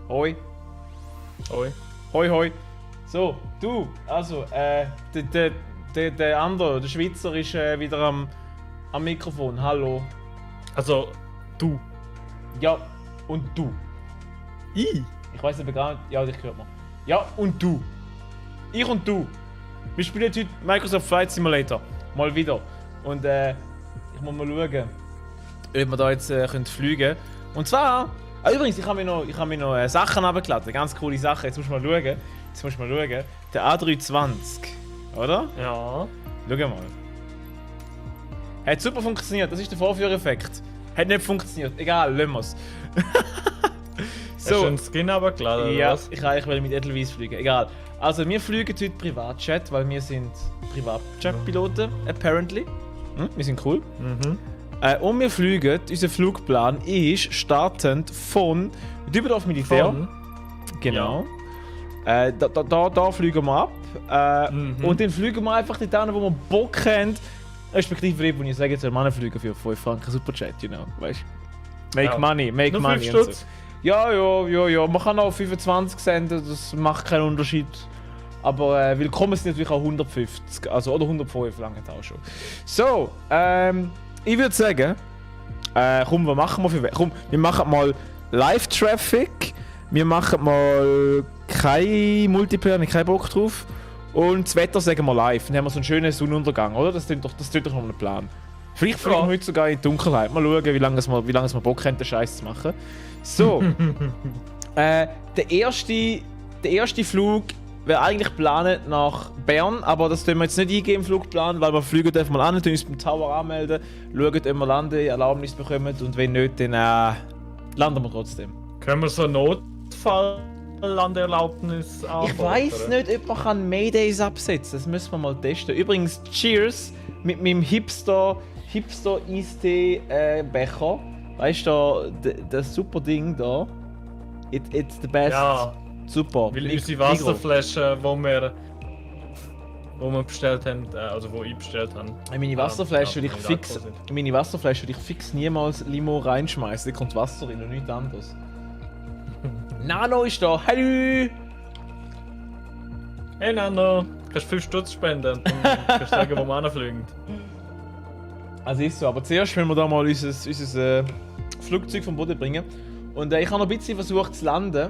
Hoi. Hoi. Hoi, hoi. So, du, also, der andere, der Schweizer ist wieder am Mikrofon. Hallo. Also, du. Ja, und du. Ich? Ich weiß nicht gar nicht. Ja, dich hört man. Ja, und du. Ich und du. Wir spielen heute Microsoft Flight Simulator. Mal wieder. Und ich muss mal schauen, ob wir da jetzt fliegen können. Und zwar... übrigens, ich habe mir noch Sachen runtergeladen. Ganz coole Sachen. Jetzt musst du mal schauen. Der A320. Oder? Ja. Schau mal. Hat super funktioniert. Das ist der Vorführeffekt. Hat nicht funktioniert. Egal, lassen wir es. So. Hast du einen Skin runtergeladen, ja, oder was? ich will mit Edelweiss fliegen. Egal. Also, wir fliegen heute Privatjet, weil wir sind Privatjet-Piloten, apparently. Wir sind cool. Mhm. Und wir fliegen, unser Flugplan ist startend von Dübendorf Militär. Von? Genau. Ja. Da fliegen wir ab. Und dann fliegen wir einfach dort hin, wo wir Bock haben. Respektive dort, wo ich sage, jetzt soll man fliegen für 5 Franken Superjet, you know. Weißt du? Make money. Nur Und 5 so. Stutz? Ja. Man kann auch 25 senden, das macht keinen Unterschied. Aber willkommen sind natürlich auch 150, also oder 105 lange auch schon. So, ich würde sagen, komm, was machen wir für... Komm, wir machen mal Live-Traffic, wir machen mal kein Multiplayer, keinen Bock drauf. Und das Wetter sagen wir live, dann haben wir so einen schönen Sonnenuntergang, oder? Das klingt doch noch ein Plan. Vielleicht fliegen wir heute sogar in die Dunkelheit, mal schauen, wie lange wir Bock haben, den Scheiß zu machen. So, der erste Flug wäre eigentlich geplant nach Bern, aber das können wir jetzt nicht eingeben im Flugplan, weil wir fliegen dürfen mal an, uns beim Tower anmelden, schauen, ob wir Landeerlaubnis bekommen und wenn nicht, dann landen wir trotzdem. Können wir so Notfall-Landeerlaubnis anfordern? Ich weiss nicht, ob man Maydays absetzen kann, das müssen wir mal testen. Übrigens, Cheers mit meinem Hipster Eistee Becher. Weißt du, das super Ding da. It's the best. Ja. Super. Weil unsere Wasserflasche, wo wir bestellt haben, also wo ich bestellt habe. Meine Wasserflasche würde ich fix niemals Limo reinschmeißen. Da kommt Wasser rein und nichts anderes. Nano ist da. Hallo! Hey Nano, kannst du 5 Stutz spenden und dann kannst du sagen, wo wir hinfliegen. Also ist so, aber zuerst wollen wir da mal unser Flugzeug vom Boden bringen. Und ich habe noch ein bisschen versucht zu landen.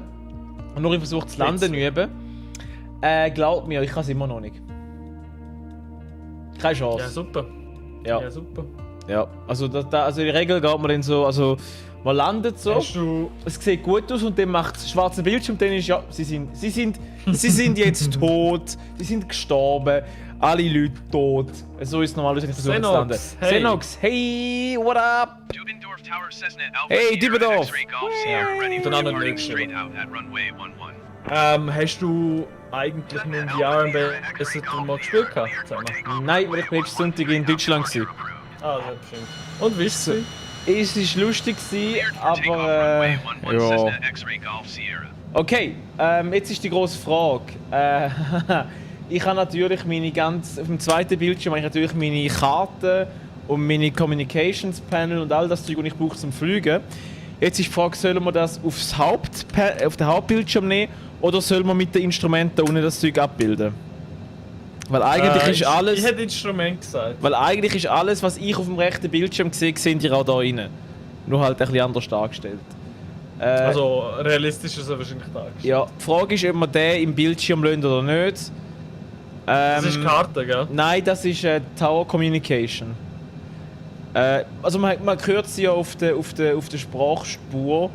Und noch versucht zu landen üben. Glaub mir, ich kann es immer noch nicht. Keine Chance. Ja, super. Ja, super. Ja, also in der Regel geht man dann so, also man landet so, es sieht gut aus und dann macht es schwarzen Bildschirm, dann ist ja, sie sind jetzt tot, sie sind gestorben, alle Leute tot. So ist es normalerweise, wenn ich versuche zu landen. Hey. Xenox, hey, what up? Dübendorf Tower Cessna Alpha Hey, Dübendorf! X-Ray Golf Sierra ready for Miteinander departing nicht, straight out at runway 11. Hast du eigentlich mit dem VR-Ambassador mal gespielt gehabt? Nein, weil ich bin letzten Sonntag in Deutschland gewesen. Ah, das bestimmt. Und wie ist es? Es war lustig, aber Runway 11 ja. Cessna X-Ray Golf Sierra. Okay, jetzt ist die grosse Frage. Ich habe natürlich auf dem zweiten Bildschirm habe ich natürlich meine Karten und meine Communications Panel und all das Zeug, das ich brauche zum Fliegen. Jetzt ist die Frage, sollen wir das auf den Hauptbildschirm nehmen oder sollen wir mit den Instrumenten unten das Zeug abbilden? Weil eigentlich ist alles. Ich hätte Instrument gesagt. Weil eigentlich ist alles, was ich auf dem rechten Bildschirm sehe, sind die auch da rein. Nur halt ein bisschen anders dargestellt. Also realistisch ist er wahrscheinlich dargestellt. Ja, die Frage ist, ob wir den im Bildschirm lassen oder nicht. Das ist Karte, gell? Nein, das ist Tower Communication. Also man hört sie ja auf der Sprachspur.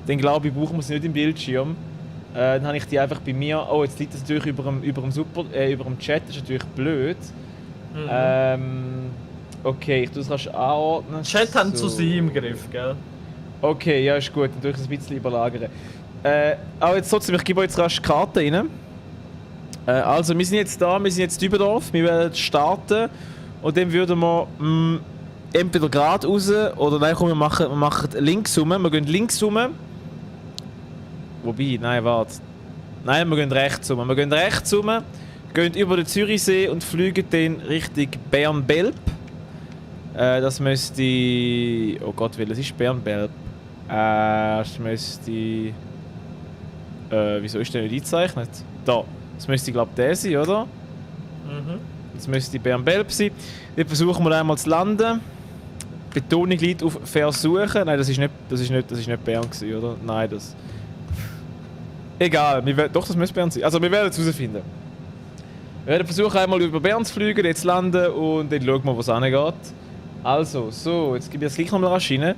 Dann glaube ich, brauchen wir sie nicht im Bildschirm. Dann habe ich die einfach bei mir. Oh, jetzt liegt das natürlich über dem Chat, das ist natürlich blöd. Okay, ich tue das anordnen. Chat haben zu sie im Griff, gell? Okay, ja, ist gut, dann tue ich es ein bisschen überlagern. Aber jetzt trotzdem, ich gebe euch jetzt rasch die Karte rein. Also, wir sind jetzt da, wir sind jetzt in Dübendorf, wir werden starten und dann würden wir entweder gerade raus oder nein, komm, wir machen links rum, wir gehen links rum. Wobei, nein, warte. Nein, wir gehen rechts rum. Wir gehen rechts rum, gehen über den Zürichsee und fliegen dann Richtung Bern-Belp. Das müsste... Oh Gott, welches ist Bern-Belp? Das müsste... Wieso ist der nicht eingezeichnet? Da. Das müsste, glaube ich, der sein, oder? Mhm. Das müsste Bern-Belp sein. Jetzt versuchen wir einmal zu landen. Betonung liegt auf versuchen. Nein, das ist nicht Bern gewesen, oder? Nein, das... Egal, doch, das müsste Bern sein. Also, wir werden es herausfinden. Wir werden versuchen, einmal über Bern zu fliegen, jetzt landen und dann schauen wir, wo es hingeht. Also, so, jetzt gebe ich das gleich nochmal rasch rein.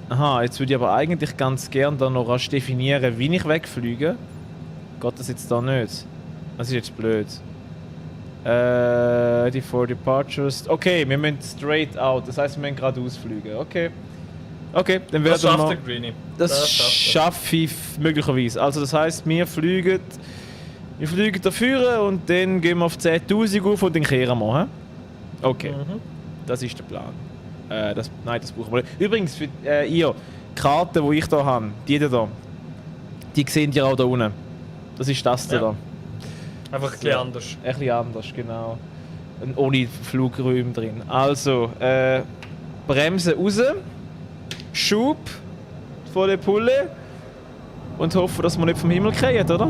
Aha, jetzt würde ich aber eigentlich ganz gerne dann noch rasch definieren, wie ich wegfliege. Geht das jetzt da nicht? Das ist jetzt blöd. Die 4 Departures. Okay, wir müssen straight out, das heisst, wir müssen geradeaus fliegen. Okay. Okay, dann werden Das schafft wir... der Greenie. Das schaffe ich möglicherweise. Also das heisst, wir fliegen dafür und dann gehen wir auf 10'000 auf und dann kehren wir. He? Okay, das ist der Plan. Nein, das brauchen wir nicht. Übrigens, für ihr, die Karte, die ich hier habe, die da, die sehen ihr auch da unten. Das ist das da. Einfach ein bisschen anders. Ein bisschen anders, genau. Und ohne Flugräume drin. Also, Bremse raus, Schub, volle Pulle und hoffen, dass wir nicht vom Himmel fallen, oder?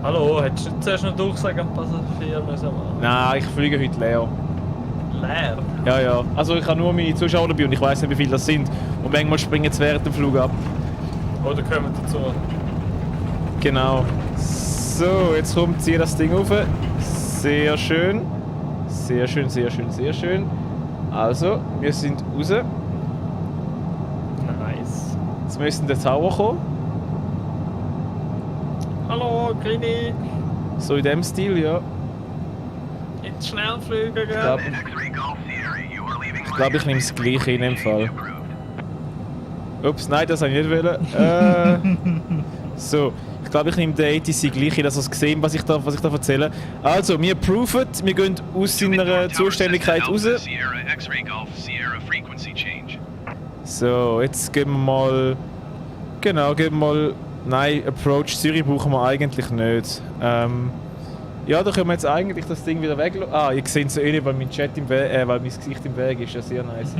Hallo, hättest du zuerst noch Durchsagen am Passagier müssen machen? Nein, ich fliege heute leer. Leer? Ja, ja. Also ich habe nur meine Zuschauer dabei und ich weiß nicht, wie viele das sind. Und manchmal springen sie während dem Flug ab. Oder kommen dazu? Genau. So, jetzt kommt sie das Ding rauf. Sehr schön. Sehr schön, sehr schön, sehr schön. Also, wir sind raus. Nice. Jetzt müssen der Tower kommen. Hallo, Greenie. So in dem Stil, ja. Jetzt schnell fliegen, gell? Ich glaube, ich nehme das gleiche in dem Fall. Ups, nein, das habe ich nicht wollen. So, ich glaube, ich nehme den ATC gleiche, dass ihr es gesehen, was ich da erzähle. Also, wir proven, wir gehen aus seiner Zuständigkeit raus. So, jetzt gehen wir mal... Genau, gehen wir mal... Nein, Approach Zürich brauchen wir eigentlich nicht. Ja, da können wir jetzt eigentlich das Ding wieder weg... Ah, ihr seht es so nicht, weil mein Chat weil mein Gesicht im Weg ist. Ja, sehr nice.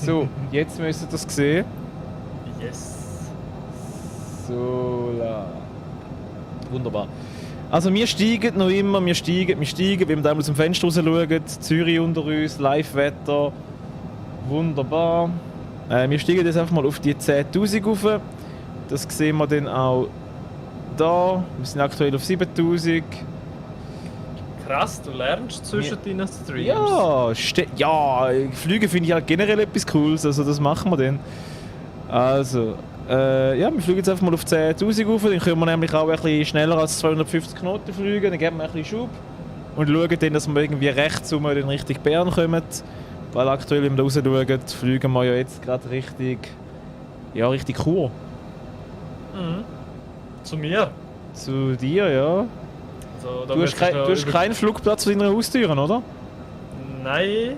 So, jetzt müsst ihr das sehen. Yes. So, la. Wunderbar. Also wir steigen noch immer, wir steigen, wenn wir da mal zum Fenster raus schauen. Zürich unter uns, Live-Wetter. Wunderbar. Wir steigen jetzt einfach mal auf die 10'000 rauf. Das sehen wir dann auch da. Wir sind aktuell auf 7'000. Krass, du lernst zwischen deinen Streams. Ja, Flüge finde ich halt generell etwas Cooles, also das machen wir dann. Also, ja, wir fliegen jetzt einfach mal auf 10'000 rauf, dann können wir nämlich auch ein bisschen schneller als 250 Knoten fliegen, dann geben wir ein bisschen Schub und schauen dann, dass wir irgendwie rechts rum in Richtung Bern kommen. Weil aktuell, wenn wir da raus schauen, fliegen wir ja jetzt gerade Richtung Chur. Mhm. Zu mir? Zu dir, ja. Also, Du hast keinen Flugplatz vor deiner Haustüren, oder? Nein,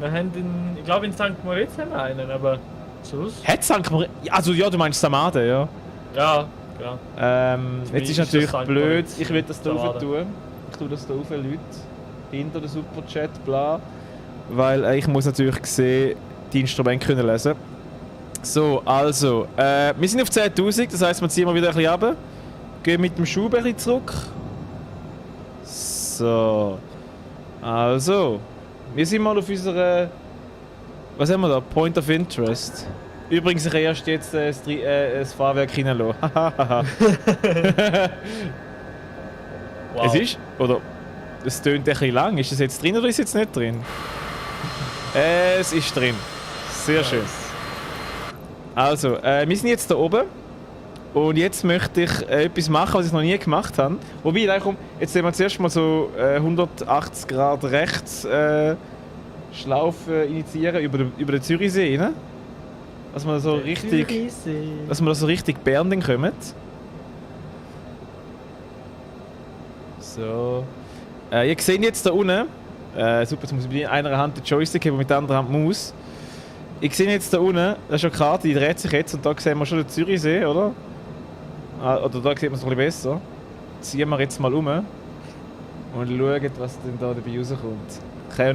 wir haben ich glaube in St. Moritz haben wir einen, aber sonst? Hat St. Moritz? Also ja, du meinst Samaden, ja. Ja, ja. Jetzt ist natürlich das St. blöd, Moritz. ich will das da rauf Samaden. tun. Ich tue das da rauf, Leute. Hinter der Superchat, bla. Weil ich muss natürlich sehen, die Instrumente können lesen. So, also, wir sind auf 10'000, das heisst, wir ziehen mal wieder ein bisschen runter. Gehen mit dem Schub ein bisschen zurück. So. Also, wir sind mal auf unserer... Was haben wir da? Point of Interest. Übrigens, ich erst jetzt das Fahrwerk hineinlassen. Wow. Es ist... Oder... Es tönt ein bisschen lang. Ist das jetzt drin oder ist es jetzt nicht drin? Es ist drin. Sehr schön. Also, wir sind jetzt da oben. Und jetzt möchte ich etwas machen, was ich noch nie gemacht habe. Wobei, nein, komm, jetzt sehen wir zuerst mal so 180 Grad rechts Schlaufe initiieren über den Zürichsee, ne? Dass wir so richtig Bern dann kommen. So. Ihr seht jetzt da unten. Super, jetzt muss ich mit einer Hand den Joystick haben und mit der anderen Hand die Maus. Ich sehe jetzt da unten, das ist eine Karte, die dreht sich jetzt und da sehen wir schon den Zürichsee, oder? Oder da sieht man es noch ein bisschen besser. Ziehen wir jetzt mal um und schauen, was denn da dabei rauskommt. Wir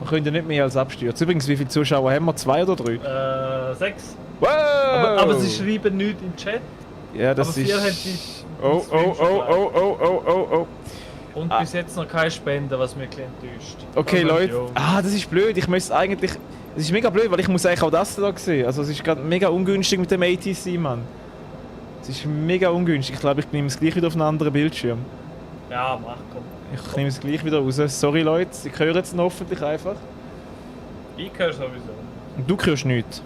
können ja nicht mehr als abstürzen. Übrigens, wie viele Zuschauer haben wir? 2 oder 3? 6. Wow! Aber sie schreiben nichts im Chat. Ja, das aber ist... 4 haben die... Oh. Und bis jetzt noch keine Spende, was mich ein bisschen enttäuscht. Okay, Aber Leute. ja. Das ist blöd. Ich müsste eigentlich... Es ist mega blöd, weil ich muss eigentlich auch das da sehen. Also es ist gerade mega ungünstig mit dem ATC, Mann. Es ist mega ungünstig. Ich glaube, ich nehme es gleich wieder auf einen anderen Bildschirm. Ja, mach, komm. Ich nehme es gleich wieder raus. Sorry, Leute. Sie hören es hoffentlich einfach. Ich höre sowieso. Und du hörst nichts.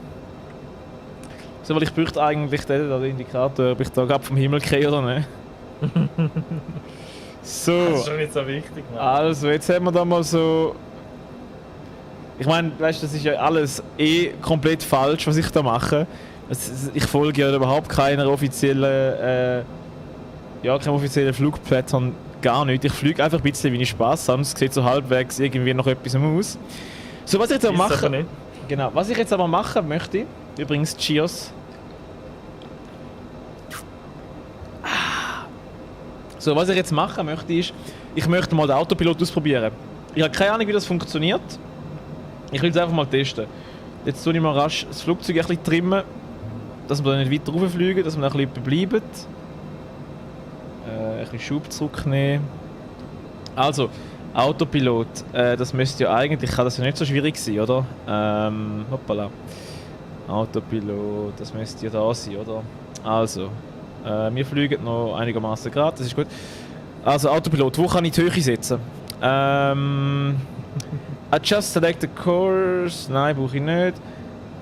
So, weil ich bräuchte eigentlich den Indikator, ob ich da gerade vom Himmel gehe oder nicht. So. Das ist schon nicht so wichtig, Mann. Also, jetzt haben wir da mal so... Ich meine, weißt du, das ist ja alles komplett falsch, was ich da mache. Ich folge ja überhaupt keiner offiziellen... keinem offiziellen Flugplan, gar nicht. Ich fliege einfach ein bisschen, wie ich Spaß habe. Es sieht so halbwegs irgendwie noch etwas aus. So, was ich jetzt aber mache... Genau, was ich jetzt aber machen möchte... Übrigens, Cheers. So, was ich jetzt machen möchte, ist... Ich möchte mal den Autopilot ausprobieren. Ich habe keine Ahnung, wie das funktioniert. Ich will es einfach mal testen. Jetzt tue ich mal rasch das Flugzeug ein bisschen trimmen, dass wir da nicht weiter rauffliegen, dass wir da ein bisschen bleiben. Ein bisschen Schub zurücknehmen. Also, Autopilot, das müsste ja eigentlich, kann das ja nicht so schwierig sein, oder? Hoppala. Autopilot, das müsste ja da sein, oder? Also, wir fliegen noch einigermaßen gerade, das ist gut. Also, Autopilot, wo kann ich die Höhe setzen? Adjust selected course. Nein, brauche ich nicht.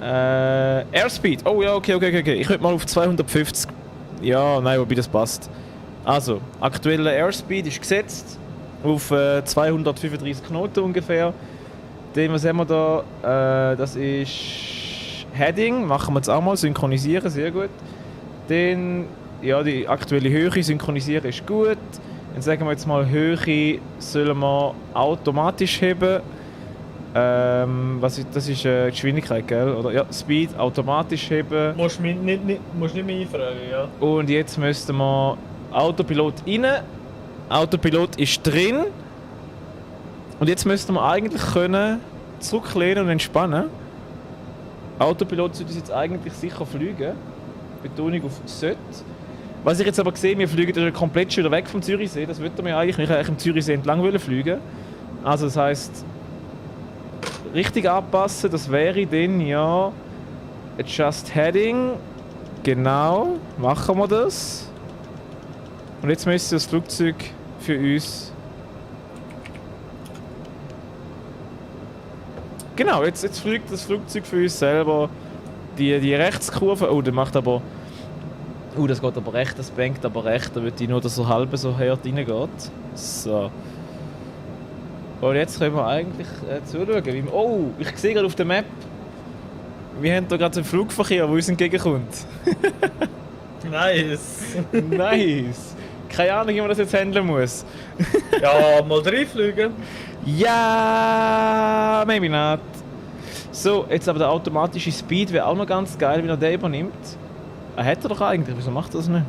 Airspeed. Oh ja, okay. Ich würde mal auf 250. Ja, nein, wobei das passt. Also, aktueller Airspeed ist gesetzt. Auf 235 Knoten ungefähr. Den, was haben wir da? Das ist Heading. Machen wir jetzt auch mal. Synchronisieren, sehr gut. Den, ja, die aktuelle Höhe synchronisieren ist gut. Dann sagen wir jetzt mal, Höhe sollen wir automatisch heben. Das ist Geschwindigkeit, gell? Oder ja, Speed automatisch heben. Musst nicht mehr einfragen, ja. Und jetzt müssten wir Autopilot rein. Autopilot ist drin. Und jetzt müssten wir eigentlich können zurücklehnen und entspannen. Autopilot sollte jetzt eigentlich sicher fliegen. Betonung auf sollte. Was ich jetzt aber sehe, wir fliegen ja komplett schon wieder weg vom Zürichsee. Das wollten wir eigentlich nicht im Zürichsee entlang fliegen. Also das heisst, richtig anpassen, das wäre dann ja Adjust Heading. Genau, machen wir das. Und jetzt müsste das Flugzeug für uns... Genau, jetzt fliegt das Flugzeug für uns selber die Rechtskurve. Oh, der macht aber... das geht aber recht, das bankt aber recht. Da würde ich nur, dass er halb so hart reingeht. So. Und jetzt können wir eigentlich zuschauen. Oh, ich sehe gerade auf der Map, wir haben da gerade einen Flugverkehr, der uns entgegenkommt. Nice. Nice. Keine Ahnung, wie man das jetzt handeln muss. Ja, mal reinfliegen. Ja, maybe not. So, jetzt aber der automatische Speed wäre auch noch ganz geil, wenn er den übernimmt. Hat er doch eigentlich, wieso macht er das nicht?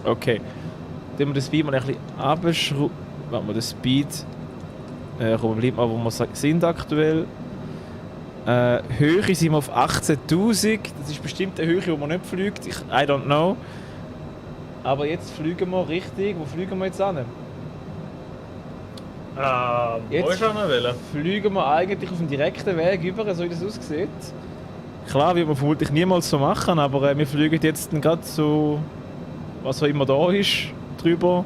Okay. Dann wir den Speed mal ein bisschen abschrauben. Warten wir den Speed. Bleibt mal, wo wir sind aktuell. Höhe sind wir auf 18.000. Das ist bestimmt eine Höhe, die man nicht fliegt. I don't know. Aber jetzt fliegen wir richtig. Wo fliegen wir jetzt an? Wo ist er noch wollen? Fliegen wir eigentlich auf dem direkten Weg über, so wie das aussieht. Klar, wird man vermutlich niemals so machen, aber wir fliegen jetzt gerade so, was auch immer da ist, drüber.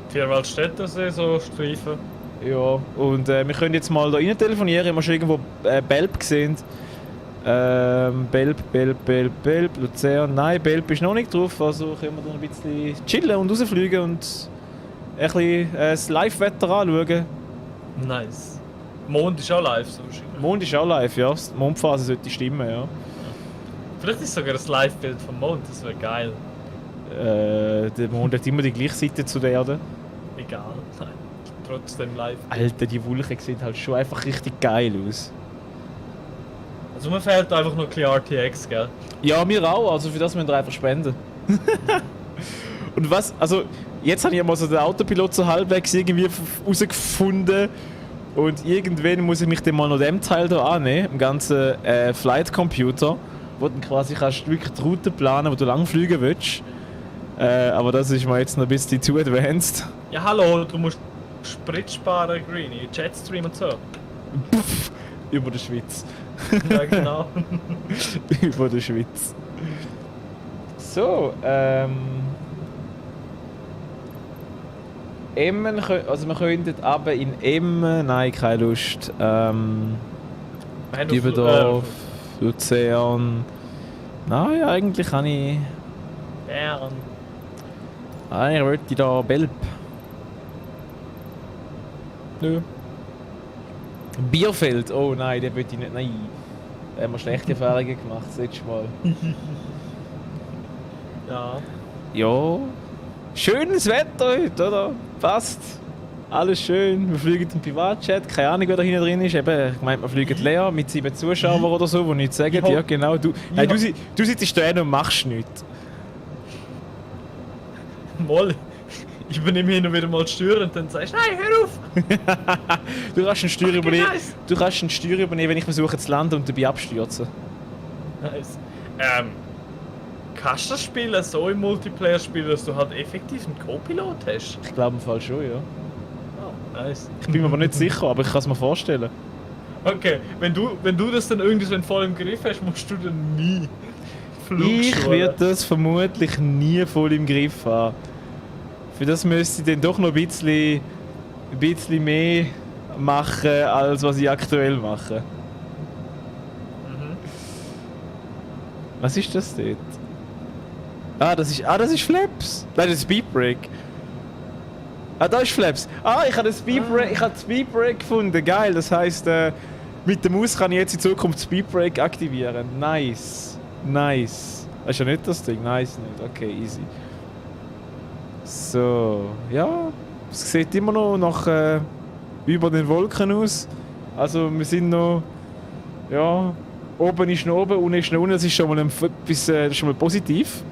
Vierwaldstättersee, so Streifen. Ja, und wir können jetzt mal da rein telefonieren, wenn wir schon irgendwo Belp gesehen. Belp, Luzern. Nein, Belp ist noch nicht drauf, also können wir dann ein bisschen chillen und rausfliegen und ein bisschen das Live-Wetter anschauen. Nice. Mond ist auch live, so wahrscheinlich. Mond ist auch live, ja. Die Mondphase sollte stimmen, ja. Vielleicht ist sogar das Live-Bild vom Mond, das wäre geil. Der Mond hat immer die gleiche Seite zu der Erde. Egal, nein. Trotzdem live. Alter, die Wolken sehen halt schon einfach richtig geil aus. Also mir fehlt einfach noch ein bisschen RTX, gell? Ja, mir auch, also für das müssen wir einfach spenden. Und was, also jetzt habe ich mal so den Autopilot so halbwegs irgendwie herausgefunden, Und irgendwann muss ich mich dann mal noch dem Teil hier annehmen, im ganzen Flight Computer, wo du quasi kannst wirklich die Route planen, wo du lang fliegen willst. Aber das ist mir jetzt noch ein bisschen zu advanced. Ja, hallo, du musst Sprit sparen, Greenie, Jetstream und so. Puff, über der Schweiz. Ja, genau. Über der Schweiz. So, Emmen, also wir könnten aber in Emmen, nein, keine Lust. Dübendorf, Luzern. Nein, eigentlich kann ich. Bern. Eigentlich wollte ich da Belp. Nö. Bierfeld, oh nein, den wollte ich nicht. Nein. Da haben wir schlechte Erfahrungen gemacht, das letzte Mal. Ja. Ja. Schönes Wetter heute, oder? Passt. Alles schön. Wir fliegen im Privatjet. Keine Ahnung, wer da hinten drin ist. Eben, ich meine, wir fliegen leer mit 7 Zuschauern oder so, die nichts sagen. Ja, genau. Du sitzt da und machst nichts. Moll. Ich übernehme hin und wieder mal die Steuer und dann sagst du, nein, hör auf! Du kannst einen Steuer übernehmen. Nice. Du kannst einen Steuer übernehmen, wenn ich versuche zu landen und dabei abstürzen. Nice. Kannst du das Spiel so im Multiplayer spielen, dass du halt effektiv einen Co-Pilot hast? Ich glaube im Fall schon, ja. Oh, nice. Ich bin mir aber nicht sicher, aber ich kann es mir vorstellen. Okay, wenn du das dann irgendwie so voll im Griff hast, musst du dann nie Ich werde das vermutlich nie voll im Griff haben. Für das müsste ich dann doch noch ein bisschen mehr machen, als was ich aktuell mache. Mhm. Was ist das dort? Das ist Flaps. Nein, das ist Speedbreak. Da ist Flaps. Ich habe Speedbreak gefunden. Geil, das heisst, mit der Maus kann ich jetzt in Zukunft Speedbreak aktivieren. Nice. Nice. Das ist ja nicht das Ding. Nice nicht. Okay, easy. So, ja. Es sieht immer noch nach über den Wolken aus. Also wir sind noch. Ja. Oben ist noch oben, unten ist noch unten. Das ist schon mal etwas, das ist schon mal positiv.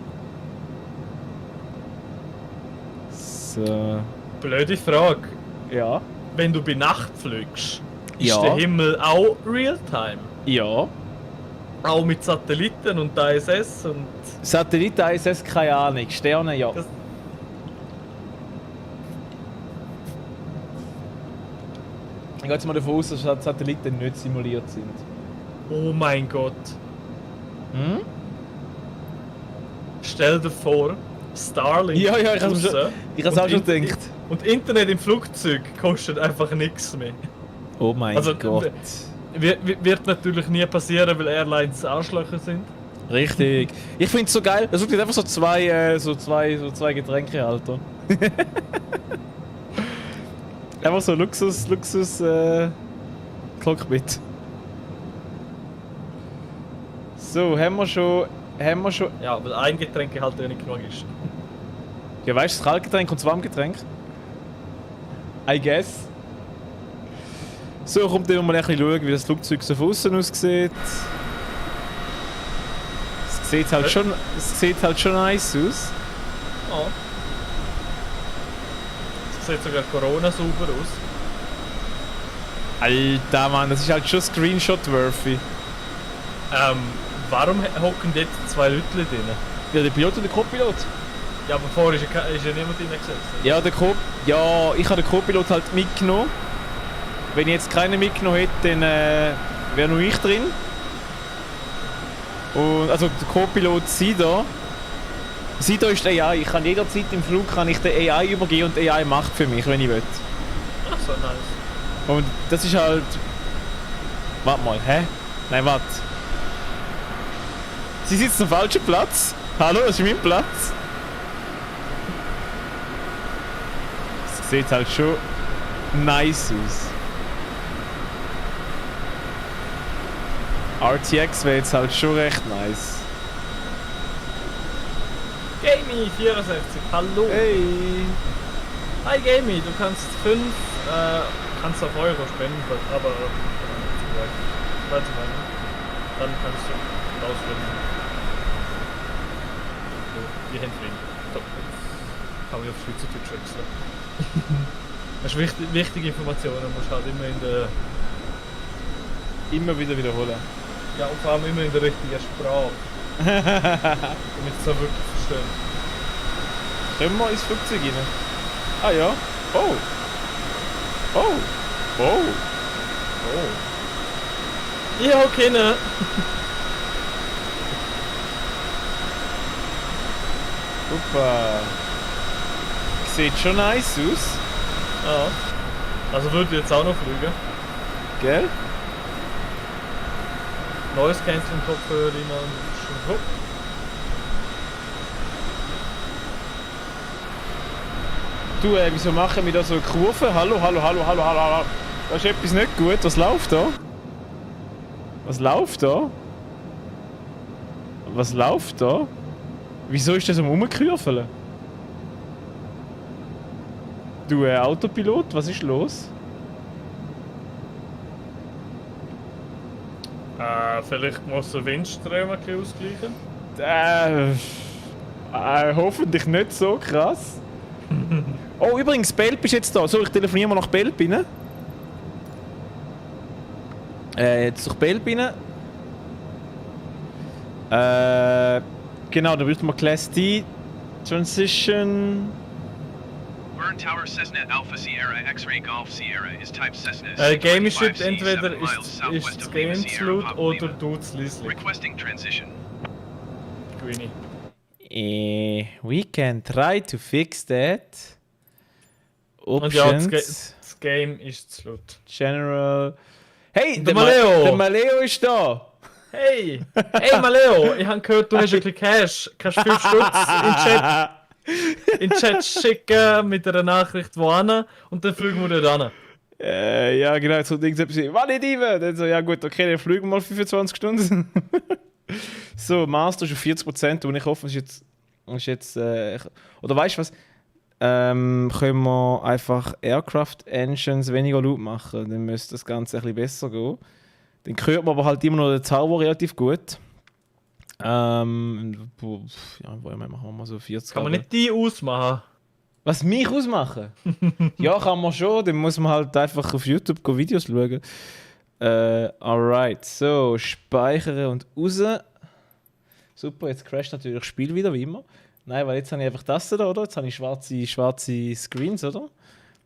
So. Blöde Frage. Ja. Wenn du bei Nacht fliegst, Ja. ist der Himmel auch Realtime? Ja. Auch mit Satelliten und ISS und... Satelliten ISS, keine Ahnung. Sterne, ja. Das- Ich gehe jetzt mal davon aus, dass Satelliten nicht simuliert sind. Oh mein Gott. Hm? Stell dir vor, Starlink Ja, ich habe es draussen auch schon und gedacht. Und Internet im Flugzeug kostet einfach nichts mehr. Oh mein Also, Gott. Wird natürlich nie passieren, weil Airlines Arschlöcher sind. Richtig. Ich finde es so geil. Da sucht jetzt einfach so zwei Getränke, Alter. Einfach so Luxus Cockpit. So, haben wir schon. Ja, weil ein Getränk halt ja nicht genug ist. Ja, weißt du, das Kaltgetränk und das Warmgetränk? I guess. So, kommt dann mal ein bisschen schauen, wie das Flugzeug so von außen aussieht. Es sieht halt schon nice aus. Oh. Es sieht sogar Corona sauber aus. Alter Mann, das ist halt schon Screenshot-worthy. Warum hocken dort zwei Leute drin? Ja, der Pilot und der Co-Pilot. Ja, aber vorher ist ja niemand drin gesessen. Ja, ich habe den Co-Pilot halt mitgenommen. Wenn ich jetzt keinen mitgenommen hätte, dann wäre nur ich drin. Und, also der Co-Pilot Sida. Sida ist die AI. Ich kann jederzeit im Flug der AI übergeben und die AI macht für mich, wenn ich will. Ach so, nice. Und das ist halt... Warte mal, hä? Nein, warte. Sie sitzt am falschen Platz. Hallo, das ist mein Platz. Das sieht halt schon nice aus. RTX wäre jetzt halt schon recht nice. Gamey 64, hallo. Hey! Hi Gamey, du kannst 5 kannst auf Euro spenden, aber warte mal. Dann kannst du rausfinden. So, die Hände fliegen. Top. Kann ich auf Schweizerdeutsch wechseln. Das ist wichtige Informationen, musst halt immer in der... Immer wieder wiederholen. Ja, und vor allem immer in der richtigen Sprache. Damit es auch wirklich verstehen. Können wir ins Flugzeug rein? Ah ja. Oh. Oh. Oh. Oh. Ja, okay, ne? Super. Sieht schon nice aus. Ja. Also würde ich jetzt auch noch fliegen. Gell? Neues Canceling Kopfhörer rein und schon hopp. Du, wieso machen wir da so eine Kurve? Hallo. Da ist etwas nicht gut. Was läuft da? Was läuft da? Wieso ist das am Rumkurveln? Du, Autopilot, was ist los? Vielleicht muss der Windström ein bisschen ausgleichen. Hoffentlich nicht so krass. Oh, übrigens, Belp ist jetzt da. So, ich telefoniere mal nach Belp rein. Jetzt durch Belp rein. Genau, da müssen wir Class D Transition. Burn Tower Cessna Alpha Sierra X-Ray Golf Sierra is type Cessna. Game 625 schreibt C, entweder 7 miles ist southwest das of Game Lima zu Sierra, laut Papa oder Lima. du zu leise. Requesting transition. Greenie. We can try to fix that. Und ja, Options. das Game ist zu laut. General. Hey, Der Maleo! Der Maleo ist da! Hey! Hey Maleo! Ich habe gehört, du hast ein bisschen Cash. Kannst du 5 Stutz in den Chat schicken mit einer Nachricht wohin und dann fliegen wir dort hin. Ja, genau, jetzt kommt irgendetwas. Malediven! Dann so, ja gut, okay, dann fliegen wir mal 25 Stunden. So, Master ist auf 40% und ich hoffe, es ist jetzt oder weißt du was? Können wir einfach Aircraft Engines weniger laut machen, dann müsste das Ganze ein bisschen besser gehen. Dann hört man aber halt immer noch den Zauber relativ gut. Ja, machen wir mal so 40. Kann man nicht die ausmachen? Was, mich ausmachen? Ja, kann man schon, dann muss man halt einfach auf YouTube Videos schauen. Alright, so, speichern und raus. Super, jetzt crasht natürlich das Spiel wieder, wie immer. Nein, weil jetzt habe ich einfach das da, oder? Jetzt habe ich schwarze Screens, oder?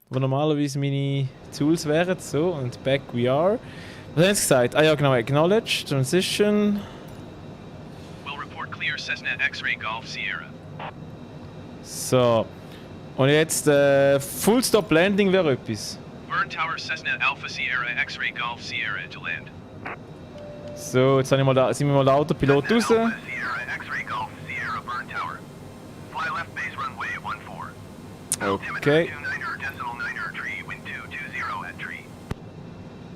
Wo normalerweise meine Tools wären. So, und back we are. Was haben sie gesagt? Ah ja, genau, acknowledge, transition. Will report clear Cessna X-Ray Golf Sierra. So. Und jetzt Full Stop Landing wäre etwas. Burn Tower Cessna Alpha Sierra X-Ray Golf Sierra to land. So, jetzt sind wir mal der Autopilot raus. Sierra X-Ray Golf Sierra Burn Tower. Fly left base runway 14. Okay.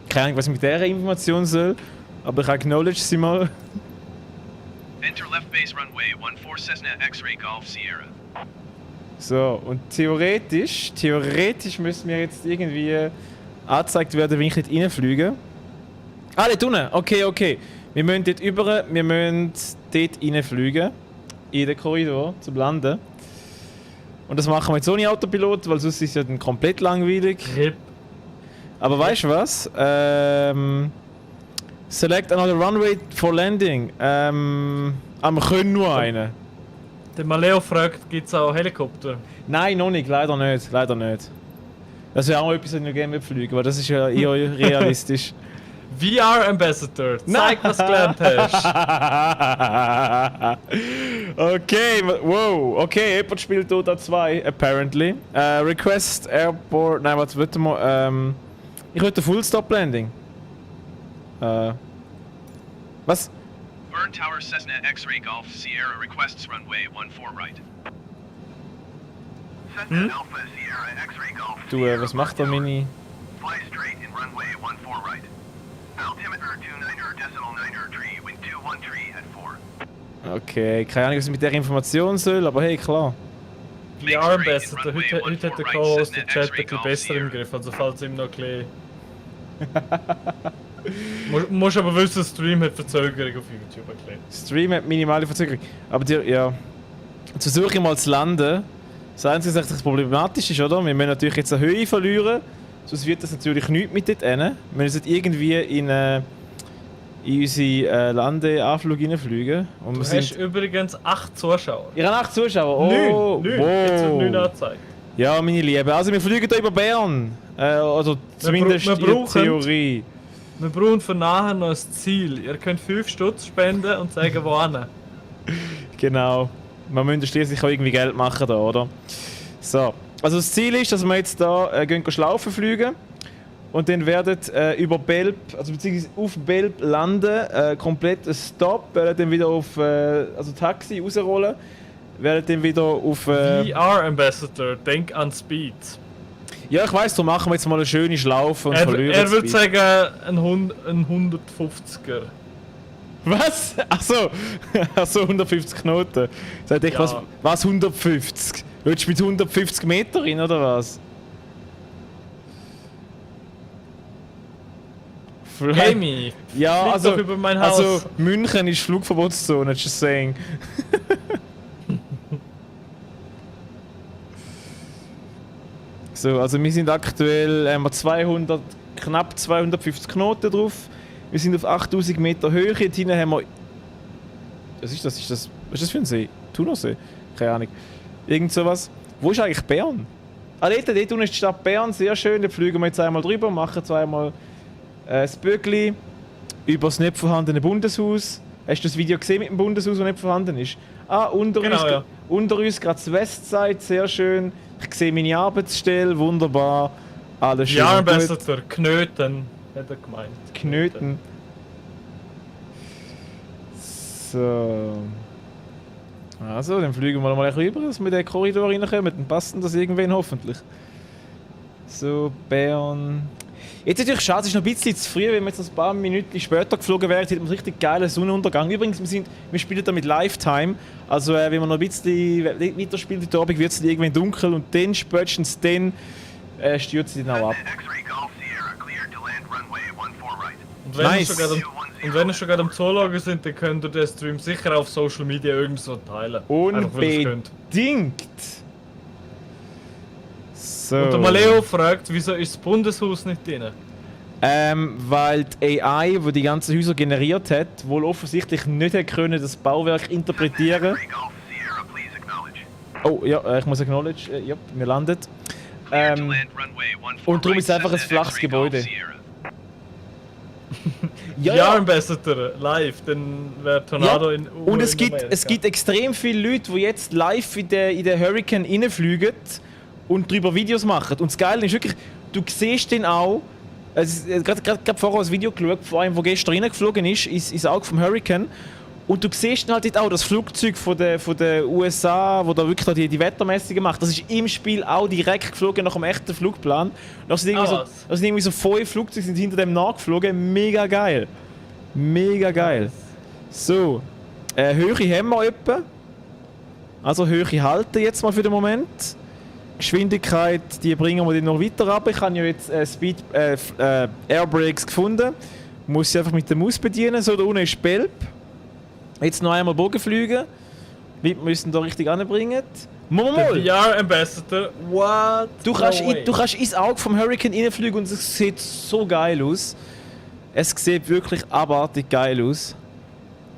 Keine Ahnung, was ich mit dieser Information soll, aber ich acknowledge sie mal. Enter left base runway 14 Cessna X-Ray Golf Sierra. So, und theoretisch müssen wir jetzt irgendwie angezeigt werden, wenn ich nicht reinfliege. Ah, dort unten. Okay. Wir müssen dort dort reinfliegen. In den Korridor, zum Landen. Und das machen wir jetzt ohne Autopilot, weil sonst ist es ja dann komplett langweilig. RIP. Aber weißt du was? Select another runway for landing. Wir können nur einen. Der Maleo fragt, gibt es auch Helikopter? Nein, noch nicht, leider nicht. Das wäre auch etwas, was ich noch gerne fliegen, aber das ist ja eher realistisch. VR Ambassador, zeig, was du gelernt hast. Okay, wow, okay, jemand spielt Dota 2, apparently. Request Airport, nein, warte mal, ich will Full Stop Landing. Was? Burn Tower Cessna X-Ray Golf Sierra requests runway 14 right. Cessna Alpha Sierra X-Ray Golf Du, was macht der Mini? Fly straight in runway 14 right. Altimeter 29.9 wind 213 at 4. Okay, keine Ahnung, was ich mit der Information soll, aber hey, klar. VR Ambassador, heute hat der Co-Host den Chat ein bisschen besser im Griff, also falls ihm noch ein bisschen... Musst aber wissen, Stream hat Verzögerung auf YouTube erklärt. Stream hat minimale Verzögerung. Aber ja. Jetzt versuche ich mal zu landen. Das Einzige, was das problematisch ist, oder? Wir müssen natürlich jetzt eine Höhe verlieren, sonst wird das natürlich nichts mit dort hin. Wir müssen irgendwie in unsere Landeanflug reinfliegen. Und Du hast übrigens 8 Zuschauer. Ich habe 8 Zuschauer. Oh, 9. Jetzt wird 9 angezeigt. Ja, meine Lieben. Also wir fliegen hier über Bern. Oder zumindest wir in der brauchen- Theorie. Wir brauchen für nachher noch ein Ziel. Ihr könnt 5 Stutz spenden und sagen, wohin. Genau. Wir müssen schließlich auch irgendwie Geld machen da, oder? So. Also das Ziel ist, dass wir jetzt da gehen Schlaufen fliegen. Und dann werden über Belp, also beziehungsweise auf Belp landen, komplett ein Stop, werden dann wieder auf also Taxi rausrollen, werden dann wieder auf... VR Ambassador, denk an Speed. ja, ich weiss, darum machen wir jetzt mal eine schöne Schlaufe und verlieren Er das würde Speed. sagen, ein 150er. Was? Achso, achso 150 Knoten. Sag ich, Ja. was 150? Willst du mit 150 Meter rein, oder was? Jamie, Ja, flieg also, doch über mein Haus. also München ist Flugverbotszone, just saying. So, also wir sind aktuell haben wir 200, knapp 250 Knoten drauf. Wir sind auf 8000 Meter Höhe. Hier hinten haben wir... Was ist das? Was ist das für ein See? Thunersee? Keine Ahnung. Irgend sowas. Wo ist eigentlich Bern? Ah, dort unten ist die Stadt Bern, sehr schön. Da fliegen wir jetzt einmal drüber, machen zweimal das Bögli über das nicht vorhandene Bundeshaus. Hast du das Video gesehen mit dem Bundeshaus, das nicht vorhanden ist? Ah, unter Genau, uns, ja. unter uns gerade das Westside, sehr schön. Ich sehe meine Arbeitsstelle, wunderbar. Alles schön. VR und gut. Ambassador, Knöten, hat er gemeint. Knöten. So. Also, dann fliegen wir mal ein bisschen rüber, dass wir in den Korridor reinkommen. Dann passen das irgendwann hoffentlich. So, Bern. Jetzt natürlich schade, es ist noch ein bisschen zu früh, wenn wir jetzt ein paar Minuten später geflogen wären, hätten wir einen richtig geilen Sonnenuntergang. Übrigens, wir spielen da mit Lifetime. Also, wenn wir noch ein bisschen weiterspielen heute Abend, wird es irgendwann dunkel und dann, spätestens dann, stürzt sie dann auch ab. X-ray Golf Sierra, cleared to land runway 14 right. Und wenn, Nice. ihr schon gerade am Zoolager sind, dann könnt ihr den Stream sicher auf Social Media irgendwo teilen. Einfach, weil ihr es könnt. Unbedingt! So. Und der Maleo fragt, wieso ist das Bundeshaus nicht drin? Weil die AI, die die ganzen Häuser generiert hat, wohl offensichtlich nicht hat können das Bauwerk interpretieren. X-ray Golf Sierra, please acknowledge. Oh ja, ich muss acknowledge, ja, wir landet. Cleared to land runway 14 und darum right, ist es einfach ein send flaches X-ray Golf Gebäude. Sierra. VR Ambassador, live, dann wäre Tornado in Und es in gibt, Amerika. es gibt extrem viele Leute, die jetzt live in den Hurricane reinfliegen und darüber Videos machen. Und das Geile ist wirklich, du siehst den auch, gerade vorher ein Video geschaut, von einem, der gestern reingeflogen ist, ins Auge vom Hurricane. Und du siehst dann halt dort auch das Flugzeug von der USA, wo da wirklich da die Wettermessungen macht. Das ist im Spiel auch direkt geflogen nach dem echten Flugplan. Und das sind irgendwie, was? das sind irgendwie so 5 Flugzeuge sind hinter dem nachgeflogen. Mega geil. Mega geil. So, Höhe haben wir etwa. Also Höhe halten jetzt mal für den Moment. Geschwindigkeit, die bringen wir dann noch weiter ab. Ich habe ja jetzt Airbrakes gefunden. Muss sie einfach mit der Maus bedienen. So, da unten ist Belp. Jetzt noch einmal Bogen fliegen. Wir müssen da richtig anbringen. Der Mal! VR Ambassador, what? Du kannst, No way. du kannst ins Auge vom Hurricane reinfliegen und es sieht so geil aus. Es sieht wirklich abartig geil aus.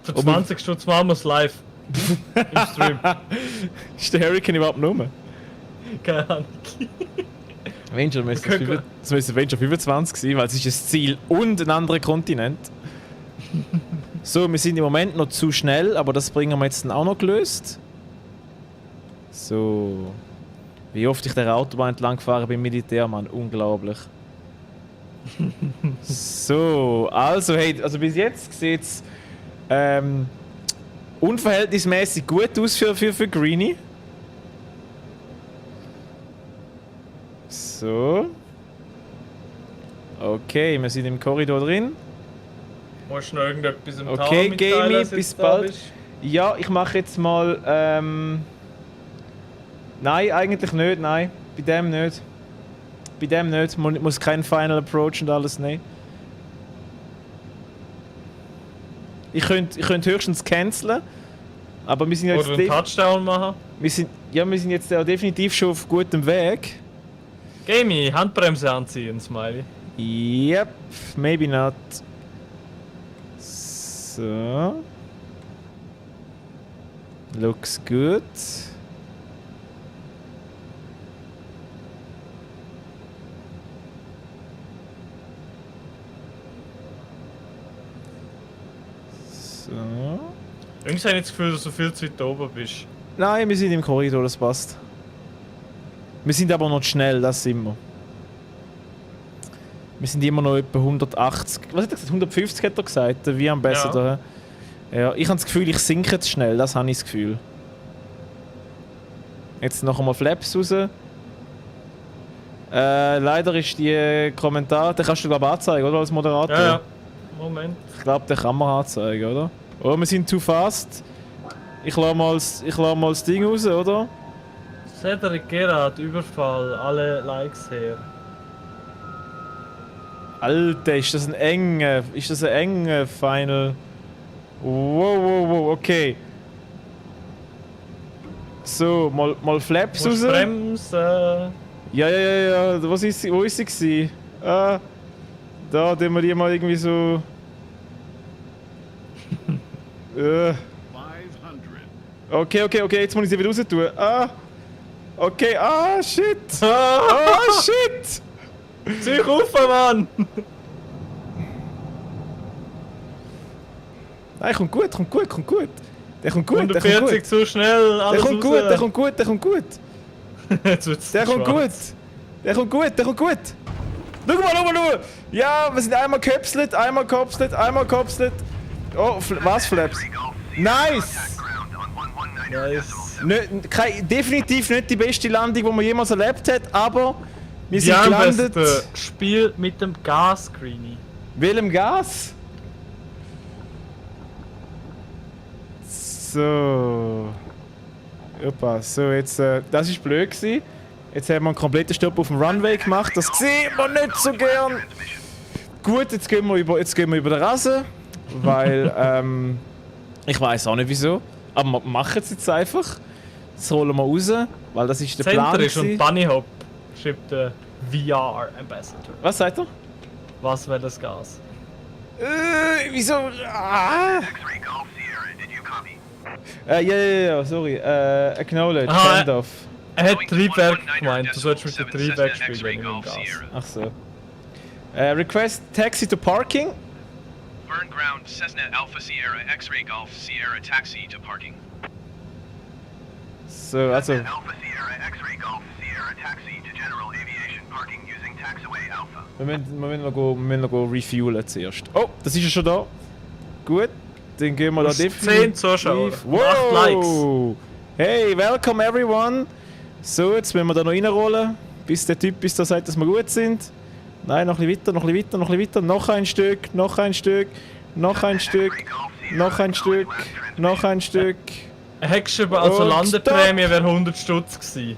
Für 20 Stutz machen wir es live. Im Stream. Ist der Hurricane überhaupt rum? Keine Ahnung. Avenger müsste Wir können- es müsste Avenger 25 sein, weil es ist ein Ziel und ein anderer Kontinent. So, wir sind im Moment noch zu schnell, aber das bringen wir jetzt dann auch noch gelöst. So. Wie oft ich der Autobahn entlang gefahren bin, Militär, Mann. Unglaublich. So, also, hey, also bis jetzt sieht es unverhältnismäßig gut aus für Greenie. So. Okay, wir sind im Korridor drin. Musst du noch irgendetwas im Okay, Tower mitteilen, Gamey, dass du bis jetzt da bald. bist? Ja, ich mache jetzt mal. Nein, eigentlich nicht, nein. Bei dem nicht. Bei dem nicht. Man muss keinen Final Approach und alles nehmen. Ich könnte höchstens canceln. Aber wir sind jetzt Oder einen Touchdown machen. wir sind jetzt ja definitiv schon auf gutem Weg. Gamey, Handbremse anziehen, Smiley. Yep, maybe not. So. Looks good. So. Irgendwie habe ich das Gefühl, dass du viel zu weit oben bist. Nein, wir sind im Korridor, das passt. Wir sind aber noch schnell, das sind wir. Wir sind immer noch etwa 180. Was hat er gesagt? 150 hat er gesagt, der wie am besten da. Ja, ich habe das Gefühl, ich sinke zu schnell, das habe ich das Gefühl. Jetzt noch einmal Flaps raus. Leider ist die Kommentar, den kannst du glaube ich anzeigen, oder? Als Moderator. Ja. Moment. Ich glaube, den kann man anzeigen, oder? Oh, wir sind too fast. Ich lasse mal das Ding raus, oder? Cedric Gerard, Überfall, alle Likes her. Alter, ist das ein enger Final? Wow, okay. So, mal Flaps raus. Bremsen. Ja. Wo ist sie gewesen? Da tun wir die mal irgendwie so... 500. Okay, jetzt muss ich sie wieder raus tun. Okay, shit! Shit! Zieh auf, Mann! Nein, kommt gut. Der kommt gut, 140 zu schnell, alles Der kommt gut. Jetzt wird's Der kommt schwarz. gut. Schau mal. Ja, wir sind einmal gehopselt. Oh, was Flaps? Nice! Nice. Definitiv nicht die beste Landung, die man jemals erlebt hat, aber wir sind Die gelandet. beste Spiel mit dem Gas-Greenie. Welchem Gas? So. Opa, so jetzt, das ist blöd gewesen. Jetzt haben wir einen kompletten Stopp auf dem Runway gemacht. Das sieht man nicht so gern. Gut, jetzt gehen wir über den Rasen, weil ich weiß auch nicht wieso, aber wir machen es jetzt einfach. Jetzt holen wir raus, weil das ist der Plan. Zentrisch und gewesen. Bunny Hop schreibt der VR-Ambassador. Was sagt er? Was wäre das Gas? Wieso? X-Ray Golf Sierra, did you copy? Ja, sorry. Acknowledge, Aha, handoff. Er hat Triebwerk gemeint, du solltest mit dem Triebwerk spielen, wenn du mit dem Gas. Ach so. Request taxi to parking. Burn ground, Cessna Alpha Sierra, X-Ray Golf Sierra taxi to parking. So, also. Alpha Sierra, X-Ray Golf Sierra taxi to general aviation parking using taxiway Alpha. Wir müssen noch refuelen zuerst. Oh, das ist ja schon da. Gut, dann gehen wir da definitiv. 10 Zuschauer, 8 Wow! Hey, welcome everyone! So, jetzt müssen wir da noch reinrollen, bis der Typ da sagt, dass wir gut sind. Nein, noch ein bisschen weiter. Noch ein Stück. Ein Heckschreiber, also Und Landeprämie wäre 100 Stutz gewesen.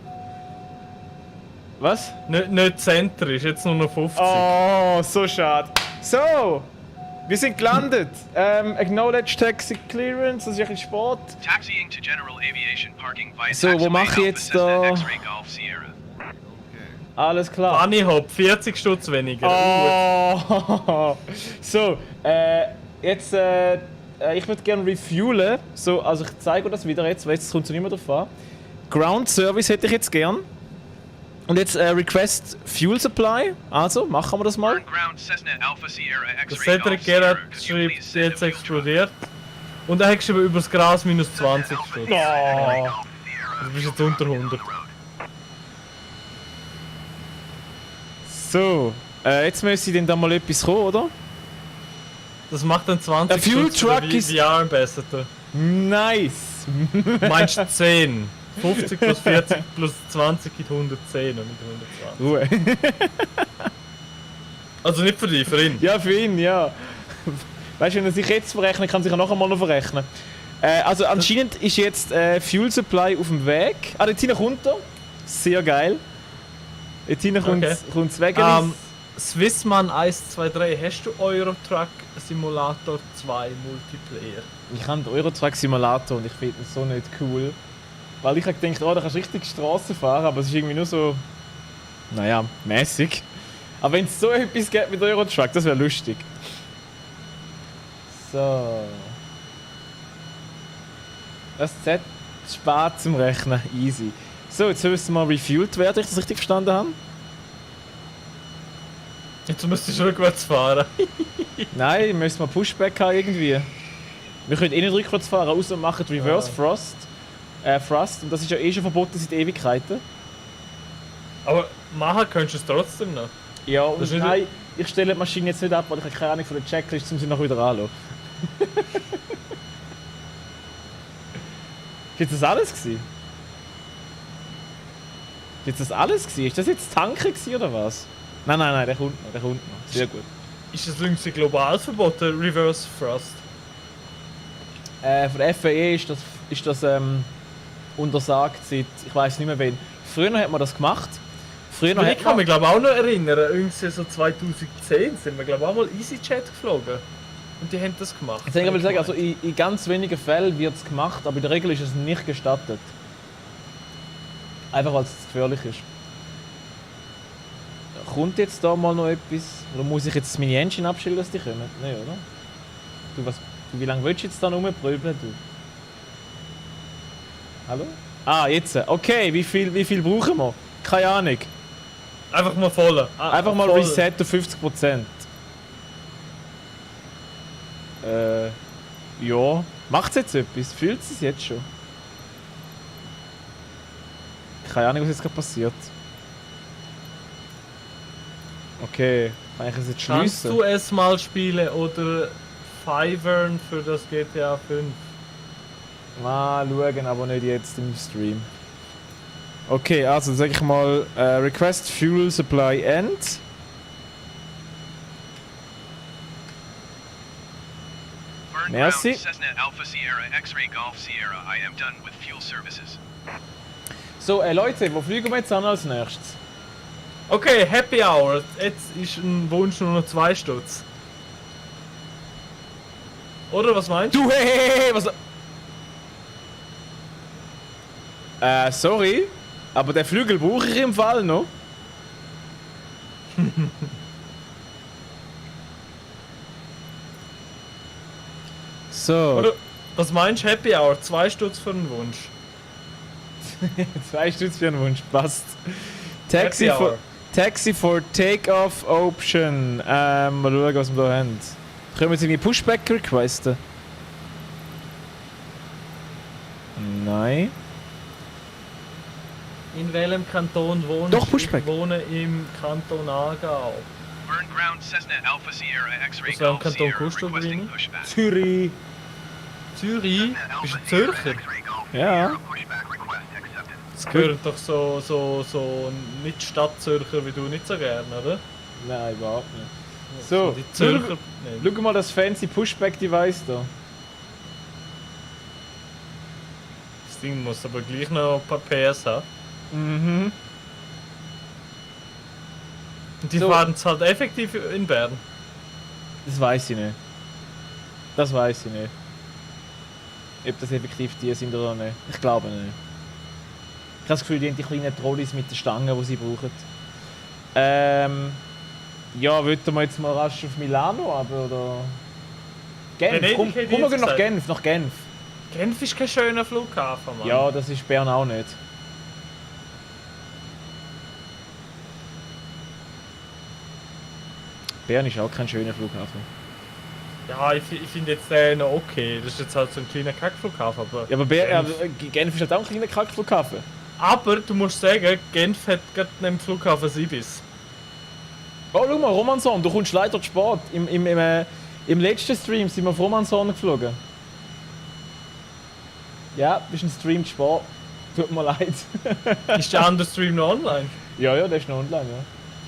Was? Nicht zentrisch, jetzt nur noch 50. Oh, so schade. So, wir sind gelandet. Acknowledge Taxi Clearance, das ist ein bisschen Sport. Taxiing to general aviation parking via So, wo mache ich jetzt da? X-Ray Golf Sierra. Alles klar. Bunny Hop, 40 Stutz weniger. Oh. So, jetzt, ich würde gerne refuelen. So, also ich zeige euch das wieder jetzt, weil jetzt kommt es nicht mehr drauf an. Ground Service hätte ich jetzt gern. Und jetzt Request Fuel Supply. Also, machen wir das mal. Burn ground, Cessna Alpha Sierra, Der X-Ray Cedric Golf Sierra. Gerard Could you schreibt, please send jetzt a fuel explodiert. Und er hat geschrieben, übers Gras minus 20 Stutz. Oh. Du bist jetzt unter 100. So, jetzt müsste ich dann da mal etwas kommen, oder? Das macht dann 20 Ein Fuel Stutz für den Truck ist- VR-Ambassador. Nice! Du meinst 10. 50 plus 40 plus 20 gibt 110 und nicht 120. Ruhe. Also nicht für dich, für ihn. Ja, für ihn, ja. Weißt du, wenn er sich jetzt verrechnet, kann sich er nachher mal noch verrechnen. Also anscheinend ist jetzt Fuel Supply auf dem Weg. Dort hinten kommt er. Sehr geil. Dort hinten kommt Okay. es weg. Swissman 123, hast du Euro Truck Simulator 2 Multiplayer? Ich habe den Eurotruck Simulator und ich finde ihn so nicht cool. Weil ich habe gedacht, oh, da kannst du richtig Straße fahren, aber es ist irgendwie nur so. Naja, mäßig. Aber wenn es so etwas gibt mit Eurotruck, das wäre lustig. So. Das Z spart zum Rechnen. Easy. So, jetzt müssen wir refueled werden, wenn ich das richtig verstanden habe. Jetzt müsstest du rückwärts fahren. Nein, müssen wir Pushback haben irgendwie. Wir können eh nicht rückwärts fahren, außer wir machen Reverse Thrust. Und das ist ja eh schon verboten seit Ewigkeiten. Aber machen könntest du es trotzdem noch. Ja, Das und ist nicht- nein, ich stelle die Maschine jetzt nicht ab, weil ich habe keine Ahnung von der Checklist, um sie noch wieder anzuschauen. Ist das alles gewesen? Ist das alles gewesen? Ist das jetzt Tanken gewesen oder was? Nein, der kommt noch. Sehr gut. Ist das irgendwie global verboten, Reverse Thrust? Von der FAE ist das untersagt seit, ich weiß nicht mehr wann. Früher hat man das gemacht. Früher Ich hat kann man, mich glaube auch noch erinnern, irgendwie so 2010 sind wir glaube auch mal EasyJet geflogen. Und die haben das gemacht. jetzt will ich sagen, also in ganz wenigen Fällen wird es gemacht, aber in der Regel ist es nicht gestattet. Einfach weil es zu gefährlich ist. Kommt jetzt da mal noch etwas? Oder muss ich jetzt meine Engine abstellen, dass die kommen? Nein, oder? Wie lange willst du jetzt da rumprügeln, du? Hallo? Ah, jetzt. Okay, wie viel brauchen wir? Keine Ahnung. Einfach mal voll. Einfach mal voll. Reset auf 50%. Ja. Macht es jetzt etwas? Fühlt es jetzt schon? Keine Ahnung, was jetzt gerade passiert. Okay, kann ich es jetzt Kannst schliessen? du es mal spielen oder Fivern für das GTA 5? Mal schauen, aber nicht jetzt im Stream. Okay, also sag ich mal, Request Fuel Supply End. Burn Merci. ground, Cessna Alpha Sierra X-Ray Golf Sierra. I am done with fuel services. So, Leute, wo fliegen wir jetzt an als nächstes? Okay, Happy Hour. Jetzt ist ein Wunsch nur noch 2 Stutz. Oder was meinst du? Du, hey, was... sorry, aber den Flügel brauche ich im Fall noch. So, Oder was meinst du? Happy Hour. 2 Stutz für einen Wunsch. 2 Stütze für einen Wunsch, passt. Happy Hour. Taxi for Takeoff Option. Mal schauen, was wir da haben. Können wir jetzt irgendwie Pushback requesten? Nein. In welchem Kanton wohnst Doch, du? Pushback. Ich wohne im Kanton Aargau. Burn ground, Cessna Alpha Sierra X-Ray Was für ein Golf Kanton Sierra kommst du, requesting Brini? pushback. Zürich. Zürich? Cessna Bist Alpha du Sierra Zürcher? X-Ray Golf Ja. Sierra pushback request accepted. Das gehört doch so nicht Stadtzürcher wie du nicht so gerne, oder? Nein, überhaupt nicht. So, die Zürcher. Nee. schau mal das fancy Pushback-Device da. Das Ding muss aber gleich noch ein paar PS haben. Mhm. Und die So. fahren es halt effektiv in Bern. Das weiß ich nicht. Das weiß ich nicht. Ob das effektiv die sind oder nicht. Ich glaube nicht. Ich habe das Gefühl, die haben die kleinen Trolleys mit den Stangen, die sie brauchen. Ja, wollten wir jetzt mal rasch auf Milano, aber oder... Genf, Venedig komm, hätte ich komm jetzt wir nach gesagt. Genf, nach Genf. Genf ist kein schöner Flughafen, Mann. Ja, das ist Bern auch nicht. Bern ist auch kein schöner Flughafen. Ja, ich finde jetzt den noch okay. Das ist jetzt halt so ein kleiner Kackflughafen, aber... Ja, aber Genf ist halt auch ein kleiner Kackflughafen. Aber du musst sagen, Genf hat gerade neben dem Flughafen Sibis. Oh, schau mal, Romanson, du kommst leider zu spät. Im letzten Stream sind wir auf Romanson geflogen. Ja, bist ein Stream zu spät. Tut mir leid. Ist der andere Stream noch online? Ja, der ist noch online, ja.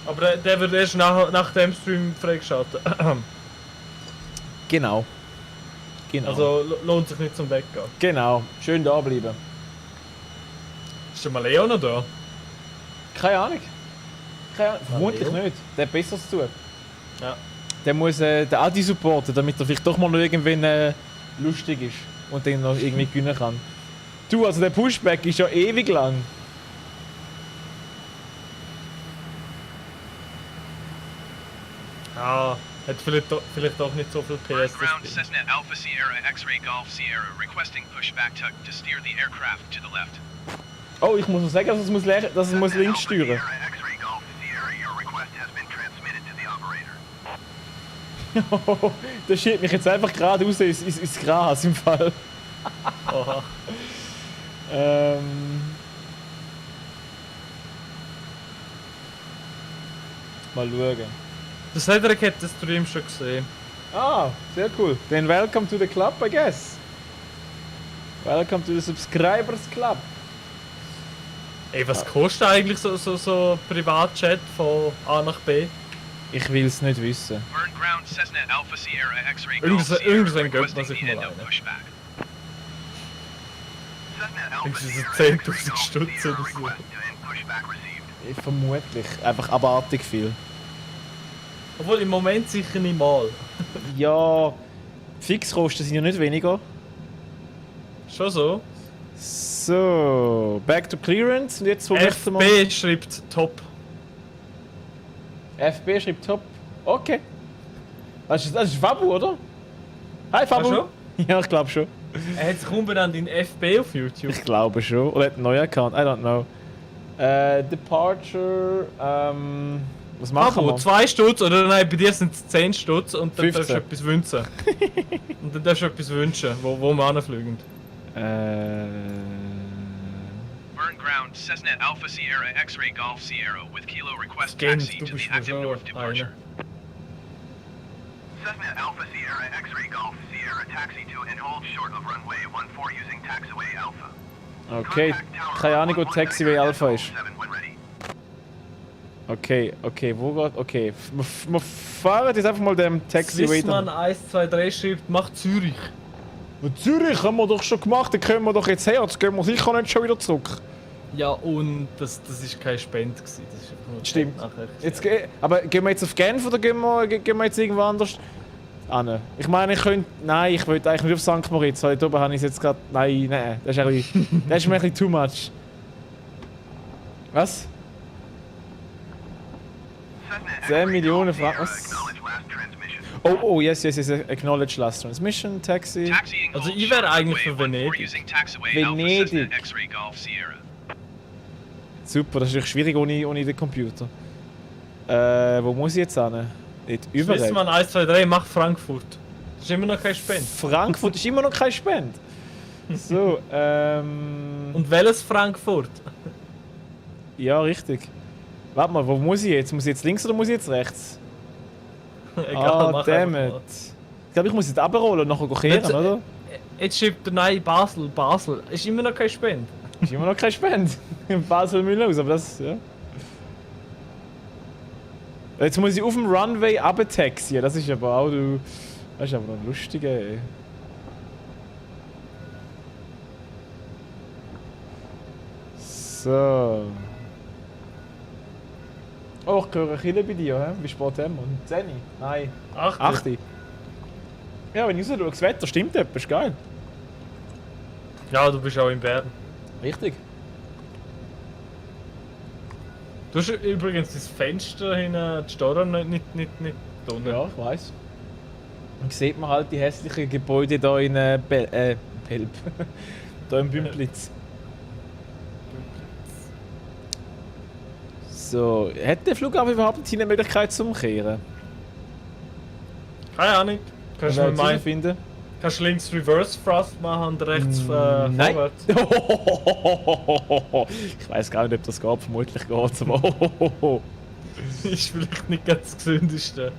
Aber der wird erst nach dem Stream freigeschaltet. Genau. Also lohnt sich nicht zum Weggehen. Genau. Schön da bleiben. Ist der Maleo noch da? Keine Ahnung. Vermutlich nicht. Der hat Besseres zu tun. Ja. Der muss den Adi supporten, damit er vielleicht doch mal noch irgendwann lustig ist und dann noch irgendwie gewinnen kann. Du, also der Pushback ist ja ewig lang. Ja, hat vielleicht doch nicht so viel Burn PS. ground das Ding. Cessna Alpha Sierra X-Ray Golf Sierra requesting pushback to steer the aircraft to the left. Oh, ich muss noch sagen, dass es muss, dass es muss Cessna links Alpha steuern. Sierra X-Ray Golf Sierra, your request has been transmitted to the operator. Der schiebt mich jetzt einfach geradeaus ins Gras im Fall. Oha. Mal schauen. Der Cedric hat den Stream schon gesehen. Ah, sehr cool. Then welcome to the club, I guess. Welcome to the Subscribers Club. Ey, was kostet eigentlich so Privatchat von A nach B? Ich will es nicht wissen. Burn ground Cessna Alpha Sierra X-Ray Golf Irgendwas Sierra gönnt man requesting sich the mal endo einen. pushback. Cessna Alpha Denkst du, Sierra so 10.000 X-Ray Golf Stutz Sierra oder so? request to end pushback received. Vermutlich. Einfach abartig viel. Obwohl im Moment sicher nicht mal. Ja, Fixkosten sind ja nicht weniger. Schon so. So, back to clearance. Und jetzt wo möchten wir... FB schreibt top. FB schreibt top. Okay. Das ist Fabu, oder? Hi Fabu. schon? Ja, ich glaube schon. Er hat sich umbenannt in FB auf YouTube. Ich glaube schon. Oder hat einen neuen Account. I don't know. Departure. Was machen Abo, wir? 2 Stutz, oder nein, bei dir sind es 10 Stutz und dann 15. darfst du etwas wünschen. Und dann darfst du etwas wünschen, wo wir anfliegen. Burn ground Cessna Alpha Sierra X-Ray Golf Sierra with Kilo request Kind, taxi du to bist the mir active so north departure. einer. Cessna Alpha Sierra X-Ray Golf Sierra taxi to and hold short of runway 14 using taxiway Alpha. Okay, keine Ahnung, wo Taxiway Alpha ist. 7 when ready. Okay, wo geht... Okay, wir fahren jetzt einfach mal dem Taxiway Swissman dann. 123 schreibt, mach Zürich. Zürich haben wir doch schon gemacht, dann können wir doch jetzt her. Jetzt gehen wir sicher nicht schon wieder zurück. Ja, und das ist kein Spend gewesen. Das ist einfach nur Stimmt. nachher. Jetzt, aber gehen wir jetzt auf Genf oder gehen wir jetzt irgendwo anders an? Ich meine, ich könnte... Nein, ich wollte eigentlich nicht auf St. Moritz. Heute oben habe ich es jetzt gerade... Nein, das ist ein bisschen, das ist mir ein bisschen too much. Was? Cessna 10 X-Ray Millionen Golf Franken. Sierra, Was? acknowledge last transmission. Oh, yes. Acknowledge last transmission, Taxi. Taxiing Also hold ich wäre short eigentlich runway für 14 Venedig. using taxiway Alpha Venedig. Cessna X-Ray Golf Sierra. Super, das ist natürlich schwierig ohne den Computer. Wo muss ich jetzt hin? Nicht überall. Swissman 123 macht Frankfurt. Das ist immer noch kein Spend. Frankfurt ist immer noch kein Spend. So, Und welches Frankfurt? ja, richtig. Warte mal, wo muss ich jetzt? Muss ich jetzt links oder muss ich jetzt rechts? Egal, mach damn einfach it. mal. Ich glaube, ich muss jetzt runterrollen und nachher kehren, Jetzt- oder? Jetzt schreibt er, nein, Basel. Ist immer noch kein Spend. Ist immer noch kein Spend. In Basel-Mühlhaus, aber das, ja. Jetzt muss ich auf dem Runway runtertaxieren. Das ist aber auch, du... Das ist aber noch lustig, ey. So. Oh, ich höre Kille bei dir, hä? Wie spät haben wir? 10? Nein. 8. 8? Ja, wenn ich rausschaue, das Wetter stimmt etwas, ist geil. Ja, du bist auch in Bern. Richtig. Du hast übrigens das Fenster hinten, die Store nicht unten. Ja, ich weiß. Dann sieht man halt die hässlichen Gebäude hier in Belp. Hier in Bümplitz. So, hat der Flughafen überhaupt eine Möglichkeit zum Kehren? Keine Ahnung. Kannst du Wer mir hat sie meinen? finden? Kannst du links Reverse Thrust machen und rechts Nein. vorwärts? Ich weiß gar nicht, ob das geht. Vermutlich geht es, aber Ist vielleicht nicht ganz das gesündeste.